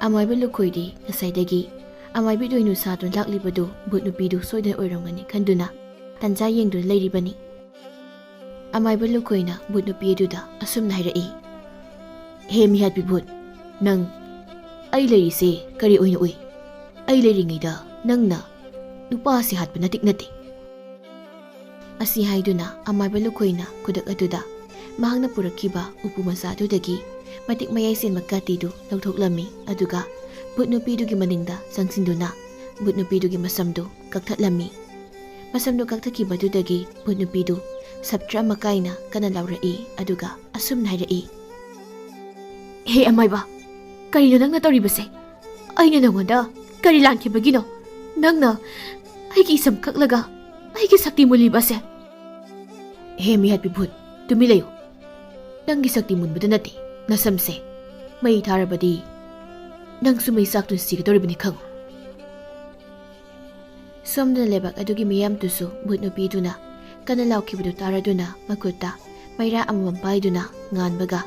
ꯑꯃꯥꯏꯕ ꯂꯨꯈꯣꯏꯗꯤ ꯉꯁꯥꯏꯗꯒꯤ ꯑꯃꯥꯏꯕꯤ ꯇꯣꯏꯅꯨ ꯁꯥꯗꯨꯅ ꯂꯥꯛꯂꯤꯕꯗꯨ ꯚꯨꯠ ꯅꯨꯄꯤꯗꯨ ꯁꯣꯏꯗꯅ ꯑꯣꯏꯔꯝꯒꯅꯤ ꯈꯟꯗꯨꯅ ꯇꯟꯖꯥ ꯌꯦꯡꯗꯨꯅ ꯂꯩꯔꯤꯕꯅꯤ꯫ ꯑꯃꯥꯏꯕ ꯂꯨꯈꯣꯏꯅ ꯚꯨꯠ ꯅꯨꯄꯤ ꯑꯗꯨꯗ ꯑꯁꯨꯝꯅ ꯍꯥꯏꯔꯛꯏ, "ꯍꯦ ꯃꯤꯍꯥꯠꯄꯤ ꯚꯨꯠ, ꯅꯪ ꯑꯩ ꯂꯩꯔꯤꯁꯦ ꯀꯔꯤ ꯑꯣꯏꯅ ꯎꯏ? ꯑꯩ ꯂꯩꯔꯤꯉꯩꯗ ꯅꯪꯅ ꯅꯨꯄꯥꯁꯤ ꯍꯥꯠꯄ ꯅꯠꯇꯤꯛ ꯅꯠꯇꯦ꯫ ꯑꯁꯤ ꯍꯥꯏꯗꯨꯅ ꯑꯃꯥꯏꯕ ꯂꯨꯈꯣꯏꯅ ꯈꯨꯗꯛ ꯑꯗꯨꯗ ꯃꯍꯥꯛꯅ ꯄꯨꯔꯛꯈꯤꯕ ꯎꯄꯨ ꯃꯆꯥꯗꯨꯗꯒꯤ ꯃꯇꯤꯛ ꯃꯌꯥꯏ ꯆꯦꯟꯕ ꯀꯥꯇꯤꯗꯨ ꯂꯧꯊꯣꯛꯂꯝꯃꯤ꯫ ꯑꯗꯨꯒ ꯚꯨꯠ ꯅꯨꯄꯤꯗꯨꯒꯤ ꯃꯅꯤꯡꯗ ꯆꯪꯁꯤꯟꯗꯨꯅ ꯚꯨꯠ ꯅꯨꯄꯤꯗꯨꯒꯤ ꯃꯁꯝꯗꯨ ꯀꯛꯊꯠꯂꯝꯃꯤ꯫ ꯃꯁꯝꯗꯨ ꯀꯛꯊꯠꯈꯤꯕꯗꯨꯗꯒꯤ ꯚꯨꯠ ꯅꯨꯄꯤꯗꯨ ꯁꯞꯇ꯭ꯔ ꯑꯃ ꯀꯥꯏꯅ ꯀꯟꯅ ꯂꯥꯎꯔꯛꯏ꯫ ꯑꯗꯨꯒ ꯑꯁꯨꯝꯅ ꯍꯥꯏꯔꯛꯏ, "ꯍꯦ ꯑꯃꯥꯏꯕ, ꯀꯔꯤꯅꯣ ꯅꯪꯅ ꯇꯧꯔꯤꯕꯁꯦ? ꯑꯩꯅ ꯅꯪꯉꯣꯟꯗ ꯀꯔꯤ ꯂꯥꯟꯈꯤꯕꯒꯤꯅꯣ? ꯅꯪꯅ ꯑꯩꯒꯤ ꯏꯁꯝ ꯀꯛꯂꯒ ꯑꯩꯒꯤ ꯁꯛꯇꯤ ꯃꯨꯜꯂꯤꯕꯁꯦ?" "ꯍꯦ ꯃꯤꯍꯥꯠꯄꯤ ꯚꯨꯠ, ꯇꯨꯃꯤꯟ ꯂꯩꯌꯨ꯫ ꯅꯪꯒꯤ ꯁꯛꯇꯤ ꯃꯨꯟꯕꯗ ꯅꯠꯇꯦ, ꯅꯁꯝꯁꯦ ꯃꯩ ꯊꯥꯔꯕꯗꯤ ꯅꯪꯁꯨ ꯃꯩ ꯆꯥꯛꯇꯨꯅ ꯁꯤꯒꯗꯧꯔꯤꯕꯅꯤ, ꯈꯪꯉꯨ꯫" ꯁꯣꯝꯗꯅ ꯂꯩꯕꯥꯛ ꯑꯗꯨꯒꯤ ꯃꯤꯌꯥꯝꯗꯨꯁꯨ ꯚꯨꯠ ꯅꯨꯄꯤꯗꯨꯅ ꯀꯟꯅ ꯂꯥꯎꯈꯤꯕꯗꯨ ꯇꯥꯔꯗꯨꯅ ꯃꯈꯨꯠꯇ ꯃꯩꯔꯥ ꯑꯃꯃꯝ ꯄꯥꯏꯗꯨꯅ ꯉꯥꯟꯕꯒ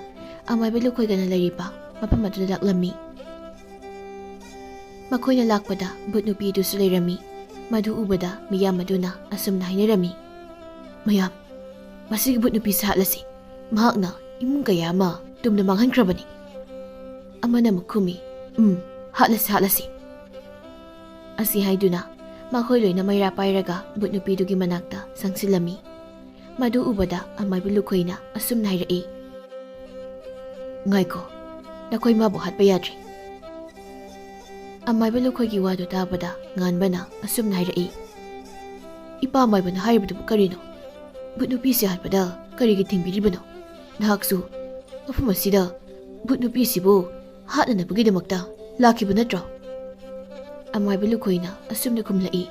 ꯑꯃꯥꯏꯕ ꯂꯨꯈꯣꯏꯒꯅ ꯂꯩꯔꯤꯕ ꯃꯐꯝ ꯑꯗꯨꯗ ꯂꯥꯛꯂꯝꯃꯤ꯫ ꯃꯈꯣꯏꯅ ꯂꯥꯛꯄꯗ ꯚꯨꯠ ꯅꯨꯄꯤꯗꯨꯁꯨ ꯂꯩꯔꯝꯃꯤ꯫ ꯃꯗꯨ ꯎꯕꯗ ꯃꯤꯌꯥꯝ ꯑꯗꯨꯅ ꯑꯁꯨꯝꯅ ꯍꯥꯏꯅꯔꯝꯃꯤ, "ꯃꯌꯥꯝ, ꯃꯁꯤꯒꯤ ꯚꯨꯠ ꯅꯨꯄꯤꯁꯤ ꯍꯥꯠꯂꯁꯤ꯫ ꯃꯍꯥꯛꯅ ꯏꯃꯨꯡ ꯀꯌꯥ ꯑꯃ ꯇꯨꯝꯅ ꯃꯥꯡꯍꯟꯈ꯭ꯔꯕꯅꯤ꯫" ꯑꯃꯅ ꯑꯃꯨꯛ ꯈꯨꯝꯃꯤ, "ꯎꯝ, ꯍꯥꯠꯂꯁꯤ, ꯍꯥꯠꯂꯁꯤ꯫" ꯑꯁꯤ ꯍꯥꯏꯗꯨꯅ ꯃꯈꯣꯏ ꯂꯣꯏꯅ ꯃꯩꯔꯥ ꯄꯥꯏꯔꯒ ꯚꯨꯠ ꯅꯨꯄꯤꯗꯨꯒꯤ ꯃꯅꯥꯛꯇ ꯆꯪꯁꯤꯜꯂꯝꯃꯤ꯫ ꯃꯗꯨ ꯎꯕꯗ ꯑꯃꯥꯏꯕ ꯂꯨꯈꯣꯏꯅ ꯑꯁꯨꯝꯅ ꯍꯥꯏꯔꯛꯏ, "ꯉꯥꯏꯈꯣ, ꯅꯈꯣꯏ ꯃꯥꯕꯨ ꯍꯥꯠꯄ ꯌꯥꯗ꯭ꯔꯤ꯫" ꯑꯃꯥꯏꯕ ꯂꯨꯈꯣꯏꯒꯤ ꯋꯥꯗꯨ ꯇꯥꯕꯗ ꯉꯥꯟꯕꯅ ꯑꯁꯨꯝꯅ ꯍꯥꯏꯔꯛꯏ, "ꯏꯄꯥ ꯑꯃꯥꯏꯕꯅ ꯍꯥꯏꯔꯤꯕꯗꯨꯕꯨ ꯀꯔꯤꯅꯣ? ꯚꯨꯠ ꯅꯨꯄꯤꯁꯤ ꯍꯥꯠꯄꯗ ꯀꯔꯤꯒꯤ ꯊꯤꯡꯕꯤꯔꯤꯕꯅꯣ? ꯅꯍꯥꯛꯁꯨ ꯃꯐꯝ ꯑꯁꯤꯗ ꯚꯨꯠ ꯅꯨꯄꯤꯁꯤꯕꯨ ꯍꯥꯠꯅꯅꯕꯒꯤꯗꯃꯛꯇ ꯂꯥꯛꯈꯤꯕ ꯅꯠꯇ꯭ꯔꯣ?" ꯑꯃꯥꯏꯕ ꯂꯨꯈꯣꯏꯅ ꯑꯁꯨꯝꯅ ꯈꯨꯝꯂꯛꯏ,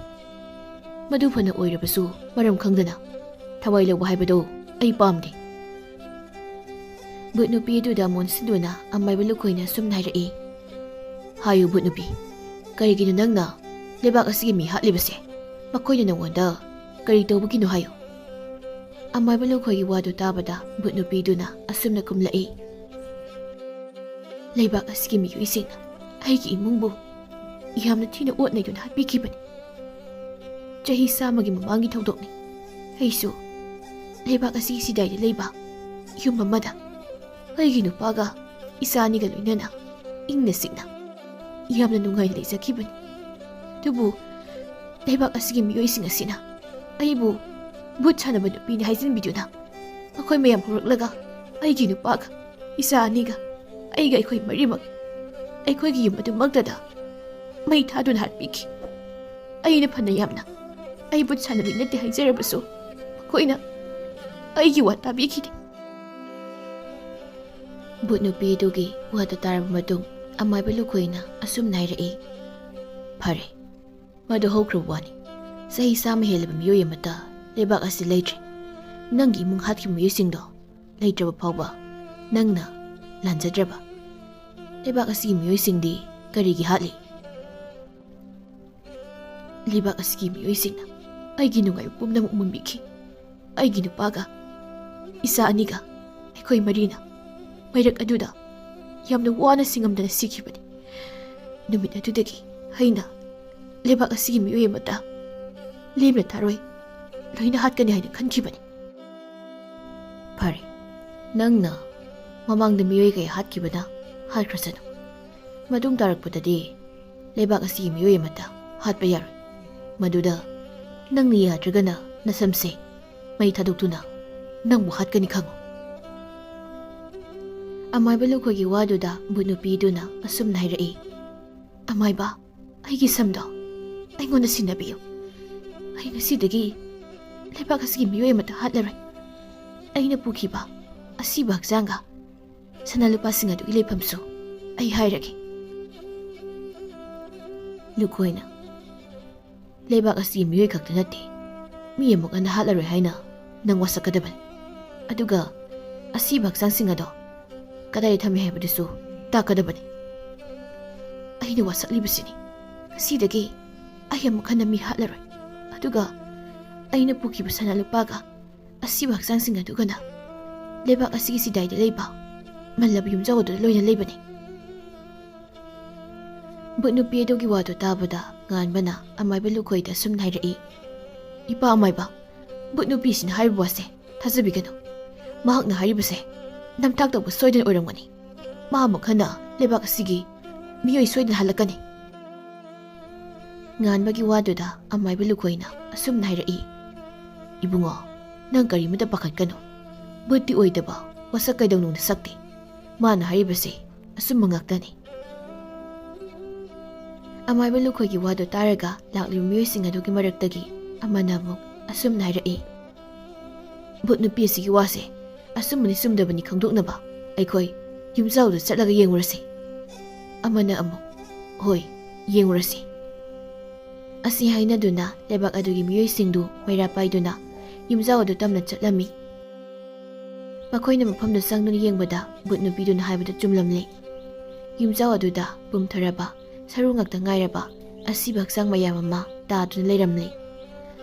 "ꯃꯗꯨ ꯐꯅ ꯑꯣꯏꯔꯕꯁꯨ ꯃꯔꯝ ꯈꯪꯗꯅ ꯊꯋꯥꯏ ꯂꯧꯕ ꯍꯥꯏꯕꯗꯣ ꯑꯩ ꯄꯥꯝꯗꯦ꯫" ꯚꯨꯠ ꯅꯨꯄꯤ ꯑꯗꯨꯗ ꯃꯣꯟꯁꯤꯟꯗꯨꯅ ꯑꯃꯥꯏꯕ ꯂꯨꯈꯣꯏꯅ ꯑꯁꯨꯝꯅ ꯍꯥꯏꯔꯛꯏ, "ꯍꯥꯏꯌꯨ ꯚꯨꯠ ꯅꯨꯄꯤ, ꯀꯔꯤꯒꯤꯅꯣ ꯅꯪꯅ ꯂꯩꯕꯥꯛ ꯑꯁꯤꯒꯤ ꯃꯤ ꯍꯥꯠꯂꯤꯕꯁꯦ? ꯃꯈꯣꯏꯅ ꯅꯉꯣꯟꯗ ꯀꯔꯤ ꯇꯧꯕꯒꯤꯅꯣ ꯍꯥꯏꯌꯨ?" ꯑꯃꯥꯏꯕ ꯂꯨꯈꯣꯏꯒꯤ ꯋꯥꯗꯨ ꯇꯥꯕꯗ ꯚꯨꯠ ꯅꯨꯄꯤꯗꯨꯅ ꯑꯁꯨꯝꯅ ꯈꯨꯝꯂꯛꯏ, "ꯂꯩꯕꯥꯛ ꯑꯁꯤꯒꯤ ꯃꯤꯑꯣꯏꯁꯤꯡꯅ ꯑꯩꯒꯤ ꯏꯃꯨꯡꯕꯨ ꯌꯥꯝꯅ ꯊꯤꯅ ꯑꯣꯠ ꯅꯩꯗꯨꯅ ꯍꯥꯠꯄꯤꯈꯤꯕꯅꯤ꯫ ꯆꯍꯤ ꯆꯥꯝꯃꯒꯤ ꯃꯃꯥꯡꯒꯤ ꯊꯧꯗꯣꯛꯅꯤ꯫ ꯑꯩꯁꯨ ꯂꯩꯕꯥꯛ ꯑꯁꯤꯒꯤ ꯁꯤꯗꯥꯏꯗ ꯂꯩꯕ ꯌꯨꯝ ꯑꯃꯗ ꯑꯩꯒꯤ ꯅꯨꯄꯥꯒ ꯏꯆꯥ ꯑꯅꯤꯒ ꯂꯣꯏꯅꯅ ꯏꯪꯅ ꯆꯤꯛꯅ ꯌꯥꯝꯅ ꯅꯨꯡꯉꯥꯏꯅ ꯂꯩꯖꯈꯤꯕꯅꯤ꯫ ꯑꯗꯨꯕꯨ ꯂꯩꯕꯥꯛ ꯑꯁꯤꯒꯤ ꯃꯤꯑꯣꯏꯁꯤꯡ ꯑꯁꯤꯅ ꯑꯩꯕꯨ ꯚꯨꯠ ꯁꯥꯟꯅꯕ ꯅꯨꯄꯤꯅꯤ ꯍꯥꯏꯖꯤꯟꯕꯤꯗꯨꯅ, ꯃꯈꯣꯏ ꯃꯌꯥꯝ ꯍꯧꯔꯛꯂꯒ ꯑꯩꯒꯤ ꯅꯨꯄꯥꯒ, ꯏꯆꯥ ꯑꯅꯤꯒ, ꯑꯩꯒ, ꯑꯩꯈꯣꯏ ꯃꯔꯤꯃꯛ ꯑꯩꯈꯣꯏꯒꯤ ꯌꯨꯝ ꯑꯗꯨꯃꯛꯇꯗ ꯃꯩ ꯊꯥꯗꯨꯅ ꯍꯥꯠꯄꯤꯈꯤ꯫ ꯑꯩꯅ ꯐꯅ ꯌꯥꯝꯅ ꯑꯩ ꯚꯨꯠ ꯁꯥꯟꯅꯕꯤ ꯅꯠꯇꯦ ꯍꯥꯏꯖꯔꯕꯁꯨ, ꯃꯈꯣꯏꯅ ꯑꯩꯒꯤ ꯋꯥ ꯇꯥꯕꯤꯈꯤꯗꯦ꯫ ꯚꯨꯠ ꯅꯨꯄꯤ ꯑꯗꯨꯒꯤ ꯋꯥꯗꯨ ꯇꯥꯔꯕ ꯃꯇꯨꯡ, ꯑꯃꯥꯏꯕ ꯂꯨꯈꯣꯏꯅ ꯑꯁꯨꯝꯅ ꯍꯥꯏꯔꯛꯏ, "ꯐꯔꯦ, ꯃꯗꯨ ꯍꯧꯈ꯭ꯔꯕ ꯋꯥꯅꯤ꯫ ꯆꯍꯤ ꯆꯥꯝꯃ ꯍꯦꯜꯂꯕ ꯃꯤꯑꯣꯏ ꯑꯃꯠꯇ ꯂꯩꯕꯥꯛ ꯑꯁꯤ ꯂꯩꯇ꯭ꯔꯦ꯫ ꯅꯪꯒꯤ ꯏꯃꯨꯡ ꯍꯥꯠꯈꯤꯕ ꯃꯤꯑꯣꯏꯁꯤꯡꯗꯣ ꯂꯩꯇ꯭ꯔꯕ ꯐꯥꯎꯕ ꯅꯪꯅ ꯂꯥꯟꯖꯗ꯭ꯔꯕ꯫ ꯂꯩꯕꯥꯛ ꯑꯁꯤꯒꯤ ꯃꯤꯑꯣꯏꯁꯤꯡꯗꯤ ꯀꯔꯤꯒꯤ ꯍꯥꯠꯂꯤ?" "ꯂꯩꯕꯥꯛ ꯑꯁꯤꯒꯤ ꯃꯤꯑꯣꯏꯁꯤꯡꯅ ꯑꯩꯒꯤ ꯅꯨꯡꯉꯥꯏꯕ ꯄꯨꯝꯅꯃꯛ ꯃꯨꯟꯕꯤꯈꯤ꯫ ꯑꯩꯒꯤ ꯅꯨꯄꯥꯒ ꯏꯆꯥ ꯑꯅꯤꯒ ꯑꯩꯈꯣꯏ ꯃꯔꯤꯅ ꯃꯩꯔꯛ ꯑꯗꯨꯗ ꯌꯥꯝꯅ ꯋꯥꯅ ꯁꯤꯡꯉꯝꯗꯅ ꯁꯤꯈꯤꯕꯅꯤ꯫ ꯅꯨꯃꯤꯠ ꯑꯗꯨꯗꯒꯤ ꯑꯩꯅ ꯂꯩꯕꯥꯛ ꯑꯁꯤꯒꯤ ꯃꯤꯑꯣꯏ ꯑꯃꯠꯇ ꯂꯦꯝꯅ ꯊꯥꯔꯣꯏ, ꯂꯣꯏꯅ ꯍꯥꯠꯀꯅꯤ ꯍꯥꯏꯅ ꯈꯟꯈꯤꯕꯅꯤ꯫" "ꯐꯔꯦ, ꯅꯪꯅ ꯃꯃꯥꯡꯗ ꯃꯤꯑꯣꯏ ꯀꯌꯥ ꯍꯥꯠꯈꯤꯕꯅ ꯍꯥꯠꯈ꯭ꯔꯁꯅꯨ꯫ ꯃꯇꯨꯡ ꯇꯥꯔꯛꯄꯗꯗꯤ ꯂꯩꯕꯥꯛ ꯑꯁꯤꯒꯤ ꯃꯤꯑꯣꯏ ꯑꯃꯠꯇ ꯍꯥꯠꯄ ꯌꯥꯔꯣꯏ꯫ ꯃꯗꯨꯗ ꯅꯪꯅ ꯌꯥꯗ꯭ꯔꯒꯅ ꯅꯁꯝꯁꯦ ꯃꯩ ꯊꯥꯗꯣꯛꯇꯨꯅ ꯅꯪꯕꯨ ꯍꯥꯠꯀꯅꯤ ꯈꯪꯉꯨ꯫" ꯑꯃꯥꯏꯕ ꯂꯨꯈꯣꯏꯒꯤ ꯋꯥꯗꯨꯗ ꯚꯨꯠ ꯅꯨꯄꯤꯗꯨꯅ ꯑꯁꯨꯝꯅ ꯍꯥꯏꯔꯛꯏ, "ꯑꯃꯥꯏꯕ, ꯑꯩꯒꯤ ꯁꯝꯗꯣ ꯑꯩꯉꯣꯟꯗ ꯁꯤꯟꯅꯕꯤꯌꯨ꯫ ꯑꯩ ꯉꯁꯤꯗꯒꯤ ꯂꯩꯕꯥꯛ ꯑꯁꯤꯒꯤ ꯃꯤꯑꯣꯏ ꯑꯃꯠꯇ ꯍꯥꯠꯂꯔꯣꯏ꯫ ꯑꯩꯅ ꯄꯨꯈꯤꯕ ꯑꯁꯤꯕ ꯍꯛꯆꯥꯡꯒ ꯁꯅꯥ ꯂꯨꯄꯥꯁꯤꯡ ꯑꯗꯨꯒꯤ ꯂꯩꯐꯝꯁꯨ ꯑꯩ ꯍꯥꯏꯔꯒꯦ꯫" ꯂꯨꯈꯣꯏꯅ, "ꯂꯩꯕꯥꯛ ꯑꯁꯤꯒꯤ ꯃꯤꯑꯣꯏ ꯈꯛꯇ ꯅꯠꯇꯦ, ꯃꯤ ꯑꯃꯨꯛ ꯍꯟꯅ ꯍꯥꯠꯂꯔꯣꯏ ꯍꯥꯏꯅ ꯅꯪ ꯋꯥꯁꯛꯀꯗꯕꯅꯤ꯫ ꯑꯗꯨꯒ ꯑꯁꯤꯕ ꯍꯛꯆꯥꯡꯁꯤꯡ ꯑꯗꯣ ꯀꯗꯥꯏꯗ ꯊꯝꯃꯤ ꯍꯥꯏꯕꯗꯨꯁꯨ ꯇꯥꯛꯀꯗꯕꯅꯤ꯫ ꯑꯩꯅ ꯋꯥꯁꯛꯂꯤꯕꯁꯤꯅꯤ꯫ ꯉꯁꯤꯗꯒꯤ ꯑꯩ ꯑꯃꯨꯛ ꯍꯟꯅ ꯃꯤ ꯍꯥꯠꯂꯔꯣꯏ꯫ ꯑꯗꯨꯒ ꯑꯩꯅ ꯄꯨꯈꯤꯕ ꯁꯅꯥ ꯂꯨꯄꯥꯒ ꯑꯁꯤꯕ ꯍꯛꯆꯥꯡꯁꯤꯡ ꯑꯗꯨꯒꯅ ꯂꯩꯕꯥꯛ ꯑꯁꯤꯒꯤ ꯆꯤꯗꯥꯏꯗ ꯂꯩꯕ ꯃꯜꯂꯕ ꯌꯨꯝꯖꯥꯎ ꯑꯗꯨꯗ ꯂꯣꯏꯅ ꯂꯩꯕꯅꯤ꯫" ꯚꯨꯠ ꯅꯨꯄꯤ ꯑꯗꯨꯒꯤ ꯋꯥꯗꯨ ꯇꯥꯕꯗ ꯉꯥꯟꯕꯅ ꯑꯃꯥꯏꯕ ꯂꯨꯈꯣꯏꯗ ꯑꯁꯨꯝꯅ ꯍꯥꯏꯔꯛꯏ, "ꯏꯄꯥ ꯑꯃꯥꯏꯕ, ꯚꯨꯠ ꯅꯨꯄꯤꯁꯤꯅ ꯍꯥꯏꯔꯤꯕ ꯋꯥꯁꯦ ꯊꯥꯖꯕꯤꯒꯅꯨ꯫ ꯃꯍꯥꯛꯅ ꯍꯥꯏꯔꯤꯕꯁꯦ ꯅꯝꯊꯥꯛ ꯇꯧꯕ ꯁꯣꯏꯗꯅ ꯑꯣꯏꯔꯝꯒꯅꯤ꯫ ꯃꯥ ꯑꯃꯨꯛ ꯍꯟꯅ ꯂꯩꯕꯥꯛ ꯑꯁꯤꯒꯤ ꯃꯤꯑꯣꯏ ꯁꯣꯏꯗꯅ ꯍꯜꯂꯛꯀꯅꯤ꯫" ꯉꯥꯟꯕꯒꯤ ꯋꯥꯗꯨꯗ ꯑꯃꯥꯏꯕ ꯂꯨꯈꯣꯏꯅ ꯑꯁꯨꯝꯅ ꯍꯥꯏꯔꯛꯏ, "ꯏꯕꯨꯡꯉꯣ, ꯅꯪ ꯀꯔꯤꯃꯇ ꯄꯥꯈꯠꯀꯅꯨ꯫ ꯚꯨꯠꯇꯤ ꯑꯣꯏꯗꯕ, ꯋꯥꯁꯛ ꯀꯩꯗꯧꯅꯨꯡꯗ ꯁꯛꯇꯦ꯫ ꯃꯥꯅ ꯍꯥꯏꯔꯤꯕꯁꯦ ꯑꯆꯨꯝꯕ ꯉꯥꯛꯇꯅꯤ"꯫ ꯑꯃꯥꯏꯕ ꯂꯨꯈꯣꯏꯒꯤ ꯋꯥꯗꯨ ꯇꯥꯔꯒ ꯂꯥꯛꯂꯤꯕ ꯃꯤꯑꯣꯏꯁꯤꯡ ꯑꯗꯨꯒꯤ ꯃꯔꯛꯇꯒꯤ ꯑꯃꯅ ꯑꯃꯨꯛ ꯑꯁꯨꯝꯅ ꯍꯥꯏꯔꯛꯏ, "ꯚꯨꯠ ꯅꯨꯄꯤ ꯑꯁꯤꯒꯤ ꯋꯥꯁꯦ ꯑꯆꯨꯝꯕꯅꯤ ꯆꯨꯝꯗꯕꯅꯤ ꯈꯪꯗꯣꯛꯅꯕ ꯑꯩꯈꯣꯏ ꯌꯨꯝꯖꯥꯎꯗ ꯆꯠꯂꯒ ꯌꯦꯡꯉꯨꯔꯁꯤ"꯫ ꯑꯃꯅ ꯑꯃꯨꯛ, "ꯍꯣꯏ, ꯌꯦꯡꯉꯨꯔꯁꯤ"꯫ ꯑꯁꯤ ꯍꯥꯏꯅꯗꯨꯅ ꯂꯩꯕꯥꯛ ꯑꯗꯨꯒꯤ ꯃꯤꯑꯣꯏꯁꯤꯡꯗꯨ ꯃꯩꯔꯥ ꯄꯥꯏꯗꯨꯅ ꯌꯨꯝꯖꯥꯎ ꯑꯗꯨ ꯇꯝꯅ ꯆꯠꯂꯝꯃꯤ꯫ ꯃꯈꯣꯏꯅ ꯃꯐꯝꯗꯨ ꯆꯪꯗꯨꯅ ꯌꯦꯡꯕꯗ ꯚꯨꯠ ꯅꯨꯄꯤꯗꯨꯅ ꯍꯥꯏꯕꯗꯨ ꯆꯨꯝꯂꯝꯂꯦ꯫ ꯌꯨꯝꯖꯥꯎ ꯑꯗꯨꯗ ꯄꯨꯝꯊꯔꯕ ꯁꯔꯨ ꯉꯥꯛꯇ ꯉꯥꯏꯔꯕ ꯑꯁꯤꯕ ꯍꯛꯆꯥꯡ ꯃꯌꯥꯝ ꯑꯃ ꯇꯥꯗꯨꯅ ꯂꯩꯔꯝꯂꯦ꯫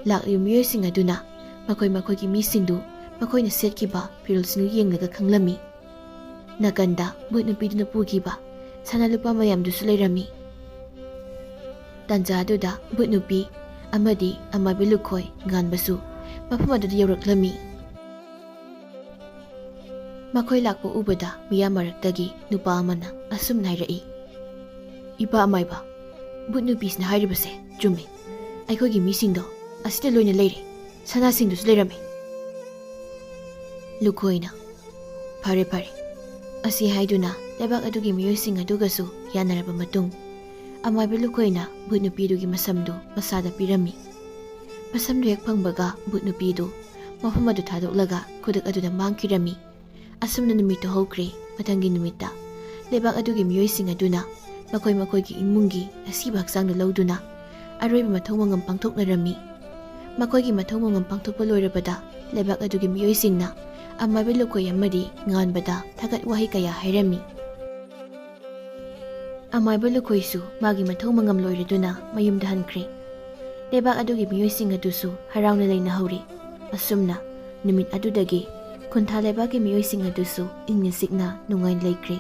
ꯂꯥꯛꯂꯤꯕ ꯃꯤꯑꯣꯏꯁꯤꯡ ꯑꯗꯨꯅ ꯃꯈꯣꯏ ꯃꯈꯣꯏꯒꯤ ꯃꯤꯁꯤꯡꯗꯨ ꯃꯈꯣꯏꯅ ꯁꯦꯠꯈꯤꯕ ꯐꯤꯔꯣꯜꯁꯤꯡꯗꯨ ꯌꯦꯡꯂꯒ ꯈꯪꯂꯝꯃꯤ꯫ ꯅꯥꯀꯟꯗ ꯚꯨꯠ ꯅꯨꯄꯤꯗꯨꯅ ꯄꯨꯈꯤꯕ ꯁꯅꯥ ꯂꯨꯄꯥ ꯃꯌꯥꯝꯗꯨꯁꯨ ꯂꯩꯔꯝꯃꯤ꯫ ꯇꯥꯟꯖꯥ ꯑꯗꯨꯗ ꯚꯨꯠ ꯅꯨꯄꯤ ꯑꯃꯗꯤ ꯑꯃꯥꯏꯕ ꯂꯨꯈꯣꯏ ꯉꯥꯟꯕꯁꯨ ꯃꯐꯝ ꯑꯗꯨꯗ ꯌꯧꯔꯛꯂꯝꯃꯤ꯫ ꯃꯈꯣꯏ ꯂꯥꯛꯄ ꯎꯕꯗ ꯃꯤꯌꯥꯝ ꯃꯔꯛꯇꯒꯤ ꯅꯨꯄꯥ ꯑꯃꯅ ꯑꯁꯨꯝꯅ ꯍꯥꯏꯔꯛꯏ, "ꯏꯄꯥ ꯑꯃꯥꯏꯕ, ꯚꯨꯠ ꯅꯨꯄꯤꯁꯤꯅ ꯍꯥꯏꯔꯤꯕꯁꯦ ꯆꯨꯝꯃꯤ꯫ ꯑꯩꯈꯣꯏꯒꯤ ꯃꯤꯁꯤꯡꯗꯣ ꯑꯁꯤꯗ ꯂꯣꯏꯅ ꯂꯩꯔꯦ꯫ ꯁꯅꯥꯁꯤꯡꯗꯨꯁꯨ ꯂꯩꯔꯝꯃꯤ"꯫ ꯂꯨꯈꯣꯏꯅ, "ꯐꯔꯦ, ꯐꯔꯦ"꯫ ꯑꯁꯤ ꯍꯥꯏꯗꯨꯅ ꯂꯩꯕꯥꯛ ꯑꯗꯨꯒꯤ ꯃꯤꯑꯣꯏꯁꯤꯡ ꯑꯗꯨꯒꯁꯨ ꯌꯥꯅꯔꯕ ꯃꯇꯨꯡ, ꯑꯃꯥꯏꯕ ꯂꯨꯈꯣꯏꯅ ꯚꯨꯠ ꯅꯨꯄꯤꯗꯨꯒꯤ ꯃꯁꯝꯗꯨ ꯃꯁꯥꯗ ꯄꯤꯔꯝꯃꯤ꯫ ꯃꯁꯝꯗꯨ ꯍꯦꯛ ꯐꯪꯕꯒ ꯚꯨꯠ ꯅꯨꯄꯤꯗꯨ ꯃꯐꯝ ꯑꯗꯨ ꯊꯥꯗꯣꯛꯂꯒ ꯈꯨꯗꯛ ꯑꯗꯨꯗ ꯃꯥꯡꯈꯤꯔꯝꯃꯤ꯫ ꯑꯁꯨꯝꯅ ꯅꯨꯃꯤꯠꯇꯨ ꯍꯧꯈ꯭ꯔꯦ꯫ ꯃꯊꯪꯒꯤ ꯅꯨꯃꯤꯠꯇ ꯂꯩꯕꯥꯛ ꯑꯗꯨꯒꯤ ꯃꯤꯑꯣꯏꯁꯤꯡ ꯑꯗꯨꯅ ꯃꯈꯣꯏ ꯃꯈꯣꯏꯒꯤ ꯏꯃꯨꯡꯒꯤ ꯑꯁꯤꯕ ꯍꯛꯆꯥꯡꯗꯨ ꯂꯧꯗꯨꯅ ꯑꯔꯣꯏꯕ ꯃꯊꯧ ꯃꯉꯝ ꯄꯥꯡꯊꯣꯛꯅꯔꯝꯃꯤ꯫ ꯃꯈꯣꯏꯒꯤ ꯃꯊꯧ ꯃꯉꯝ ꯄꯥꯡꯊꯣꯛꯄ ꯂꯣꯏꯔꯕꯗ ꯂꯩꯕꯥꯛ ꯑꯗꯨꯒꯤ ꯃꯤꯑꯣꯏꯁꯤꯡꯅ ꯑꯃꯥꯏꯕ ꯂꯨꯈꯣꯏ ꯑꯃꯗꯤ ꯉꯥꯟꯕꯗ ꯊꯥꯒꯠ ꯋꯥꯍꯩ ꯀꯌꯥ ꯍꯥꯏꯔꯝꯃꯤ꯫ ꯑꯃꯥꯏꯕ ꯂꯨꯈꯣꯏꯁꯨ ꯃꯥꯒꯤ ꯃꯊꯧ ꯃꯉꯝ ꯂꯣꯏꯔꯗꯨꯅ ꯃꯌꯨꯝꯗ ꯍꯟꯈ꯭ꯔꯦ꯫ ꯂꯩꯕꯥꯛ ꯑꯗꯨꯒꯤ ꯃꯤꯑꯣꯏꯁꯤꯡ ꯑꯗꯨꯁꯨ ꯍꯔꯥꯎꯅ ꯂꯩꯅꯍꯧꯔꯦ꯫ ꯑꯁꯨꯝꯅ ꯅꯨꯃꯤꯠ ꯑꯗꯨꯗꯒꯤ ꯈꯨꯟꯊꯥ ꯂꯩꯕꯥꯛꯀꯤ ꯃꯤꯑꯣꯏꯁꯤꯡ ꯑꯗꯨꯁꯨ ꯏꯪꯅ ꯆꯤꯛꯅ ꯅꯨꯡꯉꯥꯏꯅ ꯂꯩꯈ꯭ꯔꯦ꯫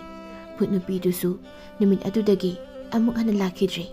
ꯚꯨꯠ ꯅꯨꯄꯤꯗꯨꯁꯨ ꯅꯨꯃꯤꯠ ꯑꯗꯨꯗꯒꯤ ꯑꯃꯨꯛ ꯍꯟꯅ ꯂꯥꯛꯈꯤꯗ꯭ꯔꯦ꯫